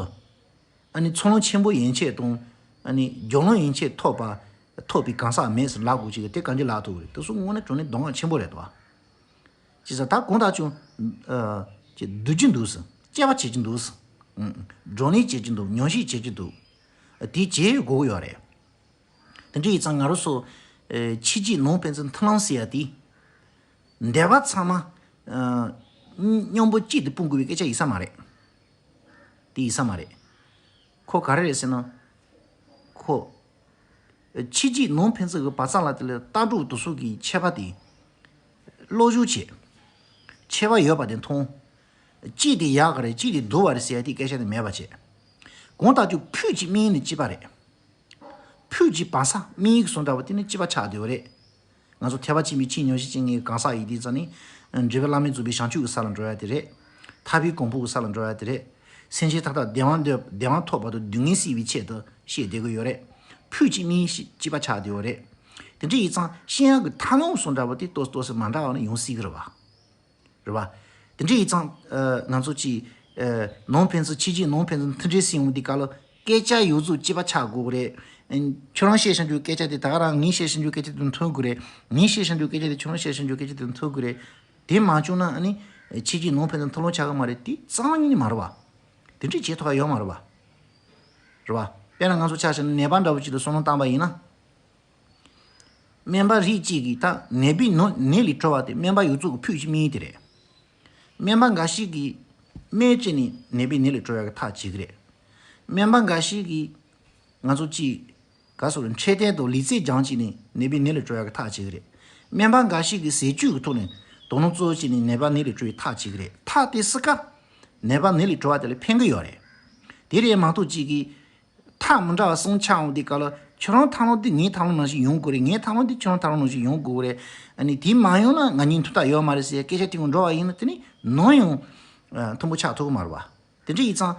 ཨ་ནི་ཚོགས་ལམ་ཆེན་པོ་ཡན་ཆད་དང་། ཨ་ནི་རྒྱུ་ལོན་ཡན་ཆད་ཐོབ་པ་ཐོབ་པའི་གང་ཟག་མེད་ཟེར་ལབ་དགོས་ཀྱི་དེ་གང་ཅི་ལབ་ཐུབ་རེད། དེ་ཚོ་དངོས་གནས་དྲང་གནས་གདམས་ངག་ཆེན་པོ་རེད་དོ། ཅི་ཟེར་ད་གང་ལྟར་ཀྱང་ཨ་ཅི་སྡུག་ཅི་འདུག་ཟེར། སྐྱེ་བ་བྱེད་ཀྱི་འདུག་ཟེར། བགྲོ་གླེང་བྱེད་ཀྱི་འདུག། ཉམས་ཞིབ་བྱེད་ཀྱི་འདུག། དེ་བྱེད་དགོས་ཀྱི་ཡོད་རེད། དེ་འདྲ་ཡིན་ཙང་ང་རང་ཚོ་ཨ་ཕྱི་རྒྱལ་ནང་ཕན་ཚུན་མཐུན་ལམ་ཟེར་ཡ་དེ། འདས་པ་ཚང་མ་ཨ་མཉམ་པོ་གཅིག་ཏུ་སྤུངས་དགོས་པའི་སྐད་ཆ་ཡིན་ས་མ་རེད། དེ་ཡིན་ས་མ་རེད། ཁོ་ག་རེ་རེད་ཟེར་ན། ཁོ་ཕྱི་རྒྱལ་ནང་ཕན་ཚུན་གྱི་བར་མཚམས་ལ་དེ་ལ་ལྟ་གྲུབ་དེ་ཚོ་གི་ཁྱད་པར་དེ་བློ་སྦྱོང་བྱེད། ཁྱད་པར་ཡོད་པ་དེ་མཐོང་། གཅིག་དེ་ཡག་ག་རེད། གཅིག་དེ་སྡུག་པ་རེད་ཟེར་ཡ་དེ་སྐད་ཆ་དེ་མེད་པ་བྱེད། གང་ལྟར་ཀྱང་ཕུད་ཀྱི་དམིགས་ཡུལ་ནི་གཅིག་པ་རེད། ཕུད་ཀྱི་བར་མཚམས་དམིགས་ཡུལ་སོང་འདྲ་བོ་དེ་ནི་གཅིག་པ་ཆགས་བསྡད་པ་རེད། ང་ཚོ་ཐེག་པ་ཆེན་པོའི་ཆེས་ཉམས་ཞིབ་ཅན་གྱི་གང་ཟག་ཡིན་དུས་ཙང་ནི། འགྲེལ་པ་བླ་མེད་རྫོགས་པའི་བྱང་ཆུབ་ཀྱི་ས་ལ་འགྲོ་ཡ་དེ་རེད། ཐར་པའི་གོ་འཕང་གི་ས་ལ་འགྲོ་ཡ་དེ་རེད། སེམས་ཅན་མཐའ་དག་བདེ་བ་འདོད་བདེ་བ་ཐོབ་བར་དུ་སྡུག་བསྔལ་སེལ་བའི་ཆེད་དུ་བཤད་བསྡད་ཀྱི་ཡོད་རེད། ཕུད་ཀྱི་དམིགས་ཡུལ་གཅིག་པ་ཆགས་བསྡད་ཡོད་རེད། དེ་འདྲ་ཡིན་ཙང་བཤད་ཡག་གི་ཐབས་ལམ་སོང་འདྲ་བོ་དེ་ཏོག་ཙམ་ཏོག་ཙམ་མ་འདྲ་བ་ནི་ཡོང་སྲིད་ཀྱི་རེད་བ། རེད་བ། དེ་འདྲ་ཡིན་ཙང་ཨ་ང་ཚོ་གཅིག་ཨ་ནང་ཕན་ཚུན་ཕྱི་རྒྱལ་ནང་ཕན་ཚུན་མཐུན་སྒྲིལ་ཟེར་ཡོང་དུས་སྐབས་ལ་སྐད་ཆ་ཡོངས་རྫོགས་གཅིག་པ་ཆགས་དགོས་ཀྱི་རེད། ཨ་ཁྱོད་རང་བཤད་བཞིན་རྒྱུ་སྐད་ཆ་དེ་ད་ག་རང་ངས་བཤད་བཞིན་རྒྱུ་སྐད་ཆ་དེ་མཐུན་དགོས་རེད། ངས་བཤད་བཞིན་རྒྱུ་སྐད་ཆ་དེ་ཁྱོད་རང་བཤད་བཞིན་རྒྱུ་སྐད་ཆ་དེ་མཐུན་དགོས་རེད། དེ་མ་བྱུང་ན་ཨ་ནི་ཕྱི་རྒྱལ་ནང་ཕན་ཚུན་མཐུན་ལམ་ཆགས་ཀྱི་མ་རེད། དེ་རྩ་བ་ཉིད་ནས་མ་རེད་བ། དེ་འདྲས་བྱེད་ཐུབ་པ་ཡོད་མ་རེད་བ། རེད་བ། དཔེར་ན་ང་ཚོ་ཆ་བཞག་ན་ནད་པ་འདྲ་བོ་ཅིག་ལ་བསམ་བློ་བཏང་པ་ཡིན་ན། སྨན་པ་རིགས་གཅིག་གིས་ད་ནད་པའི་ནད་ནད་ལས་གྲོལ་བ་དེ་སྨན་པ་ཡོངས་རྫོགས་ཀྱི་ཕུད་ཀྱི་དམིགས་ཡུལ་དེ་རེད། སྨན་པ་འགའ་ཞིག་གིས་སྨན་བྱས་ནས་ནད་པའི་ནད་ལས་གྲོལ་ཡག་གི་ཐབས་བྱེད་ཀྱི་རེད། སྨན་པ་འགའ་ཞིག་གིས་ང་ཚོ་གཅིག་ག་སོགས་ལ་འཕྲོད་བསྟེན་དང་ལུས་རྩལ་སྦྱངས་བྱས་ནས་ནད་པའི་ནད་ལས་གྲོལ་ཡག་གི་ཐབས་བྱེད་ཀྱི་རེད། སྨན་པ་འགའ་ཞིག་གིས་ཟས་བཅུད་ཀྱི་ཐོག་ནས་དོ་སྣང་གཙོ་བོ་བྱས་ནས་ནད་པ་ནད་ལས་གྲོལ་བའི་ཐབས་བྱེད་ཀྱི་རེད། ཐབས་དེ་སུ་ག་ནད་པ་ནད་ལས་གྲོལ་བ་དེ་ལ་ཕན་གྱི་ཡོད་རེད། དེ་རེད་མ་གཏོགས་གཅིག་གིས་ཐབས་མི་འདྲ་བ་གསུམ་ཆགས་འོང་དུས་སྐབས་ལ་ཁྱོད་རང་ཐབས་ལམ་འདི་ངའི་ཐབས་ལམ་ནང་བཞིན་ཡོང་དགོས་རེད། ངའི་ཐབས་ལམ་འདི་ཁྱོད་རང་ཐབས་ལམ་ནང་བཞིན་ཡོང་དགོས་རེད། ཨ་ནི་དེ་མ་ཡོང་ན་ང་གཉིས་མཐུན་ཐབས་ཡོད་མ་རེད་ཟེར་སྐད་ཆ་དེ་ངོ་འགྲོ་བ་ཡིན་ན་དེ་ནི་ནམ་ཡང་ཨ་མཐུན་པོ་ཆགས་ཐུབ་ཀྱི་མ་རེད་བ། དེ་འདྲ་ཡིན་ཙང་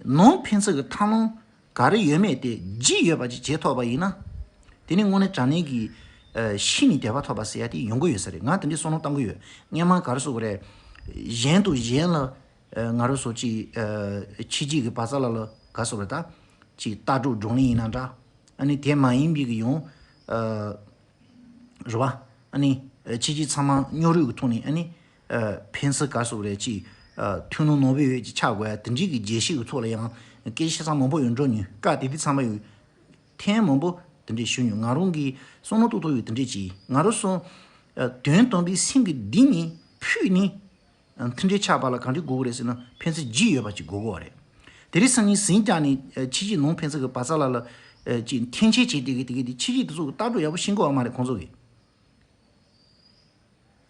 ནང་ཕན་ཚུན་གྱི་ཐབས་ལམ་ག་རེ་ཡོད་མེད་དེ་རྒྱུས་ཡོད་པ་ཅིག་བྱེད་ཐུབ་པ་ཡིན་ན། དེ་ནི་དངོས་གནས་དྲང་གནས་ཀྱི་ཨ་ཤི་ནས་དད་པ་ཐོབ་པ་ཟེར་ཡ་དེ་ཡོང་གི་ཡོད་ས་རེད། ང་དེ་འདྲའི་བསམ་བློ་བཏང་གི་ཡོད། སྔན་མ་ག་རེ་ཟེར་དགོས་རེད། གཞན་དང་གཞན་ལ་ཨ་ང་རང་ཚོ་གཅིག་ཨ་ཕྱི་རྒྱལ་གྱི་བར་མཚམས་ལ་ལ་ག་ཟེར་བ་ད་གཅིག་ལྟ་གྲུབ་བགྲོ་གླེང་ཡིན་ན་འདྲ། ཨ་ནི་དེ་མ་ཡིན་པའི་གི་ཡང་ཨ་རེད་བ། ཨ་ནི་ཨ་ཕྱི་རྒྱལ་ཚང་མ་མཉམ་རུབ་ཀྱི་ཐོག་ནས་ཨ་ནི་ཨ་ཕན་ཚུན་ག་ཟེར་བ་རེད། གཅིག་ཨ་མཐུན་སྣང་ནོར་བུ་ཡོད་ཅིག་ཆགས་དགོས་ཡ་དེ་འདྲའི་གི་རྒྱལ་སྤྱི་གི་ཐོག་ལ་ཡང་སྐད་ཆ་ཆ་ཚང་མང་པོ་ཡོད་འགྲོ་མྱོང་། སྐབས་དེ་དུས་ཚང་མ་ཡོད། ཐེངས་མང་པོ་དེ་འདྲས་ཞུས་མྱོང་། ང་རང་གིས་བསམ་བློ་གཏོང་ཐུབ་ཡོད་དེ་འདྲས་ཅིག་ཡིན། ང་རང་ཚོ་ཨ་དོན་དམ་པའི་སེམས་ཀྱི་གཏིང་ནས་ཕུད་ནས་ཨ་མཐུན་སྒྲིལ་ཆགས་པ་ལ་གང་འདྲས་དགོས་ཀྱི་རེད་ཟེར་ན་ཕན་ཚུན་རྒྱུས་ཡོད་པ་ཅིག་དགོས་ཀྱི་ཡོད་རེད། དེ་རིང་སང་ཉིན་ཟིང་རྒྱག་ནས་ཨ་ཕྱི་རྒྱལ་ནང་ཕན་ཚུན་གྱི་བར་མཚམས་ལ་ལ་ཨ་ཅིག་འཐེན་འཁྱེར་བྱས་བསྡད་ཀྱི་དེ་གི་དེ་ཕྱི་རྒྱལ་དེ་ཚོ་གི་ལྟ་གྲུབ་ཡག་པོ་ཤེས་ཀྱི་ཡོད་མ་རེད་ཁོང་ཚོ་གིས།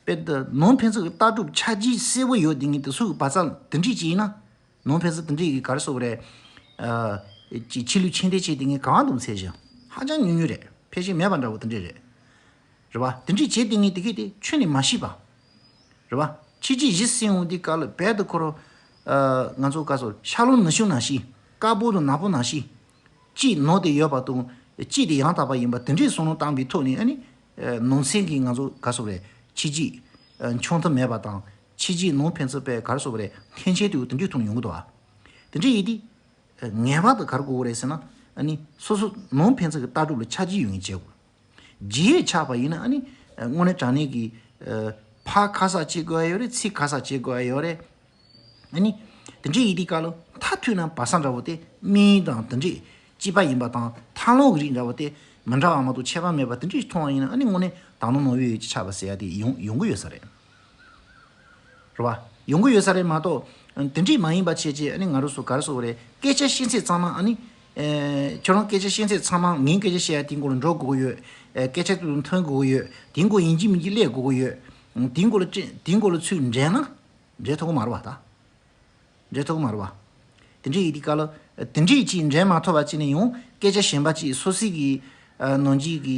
དཔེར་ན་ནང་ཕན་ཚུན་གྱི་ལྟ་གྲུབ་ཆ་རྒྱུས་གསལ་པོ་ཡོད་དེ་ངས་དེ་ཚོ་གི་བར་མཚམས་དེ་འདྲས་ཅིག་ཡིན་ན། ནང་ཕན་ཚུན་དེ་འདྲས་ཀྱི་ག་རེ་ཟེར་དགོས་རེད། ཨ་ཅིག་ཆོས་ལུགས་ཆོས་དད་བྱས་དེ་ངས་གང་འདུག་ཚད་ཅིག་ཧ་ཅང་ཉུང་ཉུང་རེད། ཕལ་ཆེར་མེད་པ་འདྲ་བོ་དེ་འདྲས་རེད། རེད་བ། དེ་འདྲས་བྱས་དེ་ངས་དེ་གས་དེ་ཁྱོན་ནས་མ་ཤེས་པ། རེད་བ། ཕྱི་རྒྱལ་གཞི་ཟིན་འོང་དུས་སྐབས་ལ་རྦད་དེ་ཁོ་རང་ཨ་ང་ཚོ་ག་ཟེར་ཤ་ལོ་ནུ་ཞོ་ནང་བཞིན། དཀར་པོ་དང་ནག་པོ་ནང་བཞིན། གཅིག་ནོར་དེ་ཡོད་པ་དང་གཅིག་དེ་ཡང་དག་པ་ཡིན་པ་དེ་འདྲའི་བསམ་བློ་བཏང་པའི་ཐོག་ནས་ཨ་ནི། ཨ་ནང་སེམས་ཀྱི་ང་ཚོ་ག་ཟེར་དགོས་རེད། ཕྱི་རྒྱལ་ཨ་འཆམ་མཐུན་མེད་པ་དང་ཕྱི་རྒྱལ་ནང་ཕན་ཚུན་པའི་ག་རེ་ཟེར་དགོས་རེད། འཐེན་འཁྱེར་དེ་དེ་འདྲའི་ཐོག་ནས་ཡོང་གི་འདུག་ཨ། དེ་འདྲ་ཡིན་དུས། ངེས་པར་དུ་ག་རེ་དགོས་ཀྱི་རེད་ཟེར་ན། ཨ་ནི་སོ་སོ་ནང་ཕན་ཚུན་གྱི་ལྟ་གྲུབ་ལ་ཆ་རྒྱུས་ཡོད་མཁན་བྱེད་དགོས། རྒྱུས་ཡོད་ཆགས་པ་ཡིན་ན་ཨ་ནི་དངོས་གནས་དྲང་གནས་ཀྱི་ཨ་ཕར་ཁ་གསབ་བྱེད་དགོས་ཡ་ཡོད་རེད། ཚུར་ཁ་གསབ་བྱེད་དགོས་ཡ་ཡོད་རེད། ཨ་ནི་དེ་འདྲ་ཡིན་དུས་སྐབས་ལ་མཐར་ཐུག་ན་བག་ཆགས་འདྲ་བོ་དེ་དམིགས་ཡུལ་དང་དེ་འདྲ་གཅིག་པ་ཡིན་པ་དང་ཐབས་ལམ་གྱི་རིགས་འདྲ་བོ་དེ་མི་འདྲ་བ་མ་གཏོགས་ཁྱད་པར་མེད་པ་དེ་འདྲ་ཞིག་མཐོང་བ་ཡིན་ན་ཨ་ནི་དངོས་གནས་དག་སྣང་ནོར་བུ་ཡོད་ཅིག་ཆགས་པ་ཟེར་ཡ་དེ་ཡོང་ཡོང་གི་ཡོད་ས་རེད། རེད་བ། ཡོང་གི་ཡོད་ས་རེད་མ་གཏོགས། དེ་འདྲས་མ་ཡིན་པ་བྱས་བྱས་ཨ་ནི་ང་རང་ཚོ་ག་རེ་ཟེར་དགོས་རེད། སྐད་ཆ་བཤད་ཚད་ཚང་མ་ཨ་ནི། ཨེ་ཁྱོད་རང་སྐད་ཆ་བཤད་ཚད་ཚང་མ་ངའི་སྐད་ཆ་བཤད་ཡ་དེའི་མགོ་ལ་འགྲོ་དགོས་ཀྱི་ཡོད། ཨེ་སྐད་ཆ་དེ་མཐུན་དགོས་ཀྱི་ཡོད། དེའི་མགོ་ཡིན་གཅིག་མིན་གཅིག་སླེབས་དགོས་ཀྱི་ཡོད། དེའི་མགོ་ལ་ཅི་དེའི་མགོ་ལ་ཚུར་འགྲན་ན་འགྲན་ཐུབ་ཀྱི་མ་རེད་བ་ད། འགྲན་ཐུབ་ཀྱི་མ་རེད་བ། དེ་འདྲས་ཡིན་དུས་སྐབས་ལ་དེ་འདྲས་ཅིག་འགྲན་མ་ཐུབ་པ་བྱས་ནས་ཡང་སྐད་ཆ་གཞན་པ་ཅིག་སོ་སོའི་གི་ཨ་ནང་གི་གི་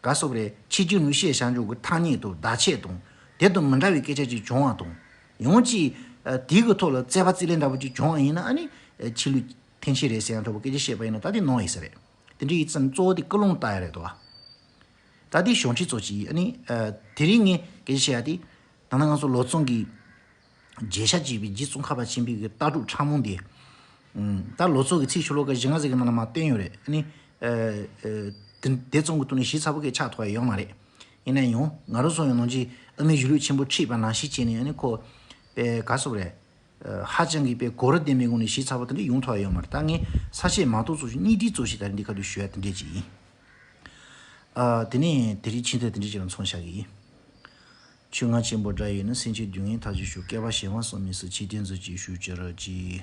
ག་སོགས་རེད། ཕྱི་རྒྱལ་ནང་བཤད་བྱ་འཇོག་གི་ཐ་སྙད་དང་བརྡ་ཆད་དང་དེ་དང་མི་འདྲ་བའི་སྐད་ཆ་ཅིག་བྱུང་བ་དང་། ཡང་ཅིག་ཨ་དེའི་གི་ཐོག་ལ་རྩོད་པ་རྩོད་ལེན་འདྲ་པོ་ཅིག་བྱུང་བ་ཡིན་ན་ཨ་ནི་ཨ་ཆོས་ལུགས་འཐེན་འཁྱེར་རེད་ཟེར་ཡང་འདྲ་པོ་སྐད་ཆ་བཤད་པ་ཡིན་ན་ད་དེ་ནོར་ཡིན་ས་རེད། དེ་འདྲ་ཡིན་ཙང་གཙོ་བོ་དེ་ཀུན་སློང་ལྟ་ཡ་རེད་དོ། ད་དེ་བྱང་ཆུབ་ཚོགས་ཅིག་ཨ་ནི་ཨ་དེ་རིང་ངས་སྐད་ཆ་བཤད་ཡ་དེ་ད་ནང་ང་ཚོ་ལོ་ཙཱ་གི་རྒྱལ་སྲས་བྱས་པའི་རྗེ་ཙོང་ཁ་པ་ཆེན་པོའི་གི་ལྟ་གྲུབ་ཕྲ་མོ་འདི། ཨུམ། ད་ལོ་ཙཱ་གི་ཚིག་ཤོ་ལོ་ཀ་བཞི་ལྔ་ཟིག་གི་ནང་ལ་མར་བསྟན་ཡོད་རེད། ཨ་ནི། ཨ་ཨ་དེ་དེ་ཙམ་གྱི་ཐོག་ནས་ཞིབ་ཚགས་པོ་གི་ཆགས་ཐུབ་ཡ་ཡོད་མ་རེད། ཡིན་ན་ཡང་ང་རང་ཚོ་ཡང་ནང་ཆེན་ཨ་མའི་གཞུང་ལུགས་ཆེན་པོ་ཁྲིད་པ་ནང་བཞིན་བྱས་ནས་ཨ་ནི་ཁོ་པའི་ག་སོག་རེད། ཨ་ཧ་ཅང་གི་པའི་གོ་རིམ་ལྡན་པའི་སྒོ་ནས་ཞིབ་ཚགས་པོ་དེ་འདྲ་ཡོང་ཐུབ་ཡ་ཡོད་མ་རེད། ད་ངས་ས་བཤད་མ་གཏོགས་ཚོ་ཞིག་སྙིང་བྲིས་ཚོ་ཞིག་ད་རེས་འདི་ག་དུས་ཞུ་ཡ་དེ་འདྲས་ཅིག་ཡིན། ཨ་དེ་ནས་དེ་རིང་ཕྱིན་ཚད་དེ་འདྲས་ཅིག་ལ་མཚོན་བཞག་གི་ཡིན། ཆོས་རྔ་ཆེན་པོ་འདྲ་ཡིན་ན་སེམས་ཅན་སྡུག་བསྔལ་ཐར་ཅིག་ཤོག་བསྐལ་པ་གཞན་དབང་སངས་མི་སྲིད། ཆེ་བསྟན་མཛོད་ཅིག་ཞུ་ཅི་ར་ཅི།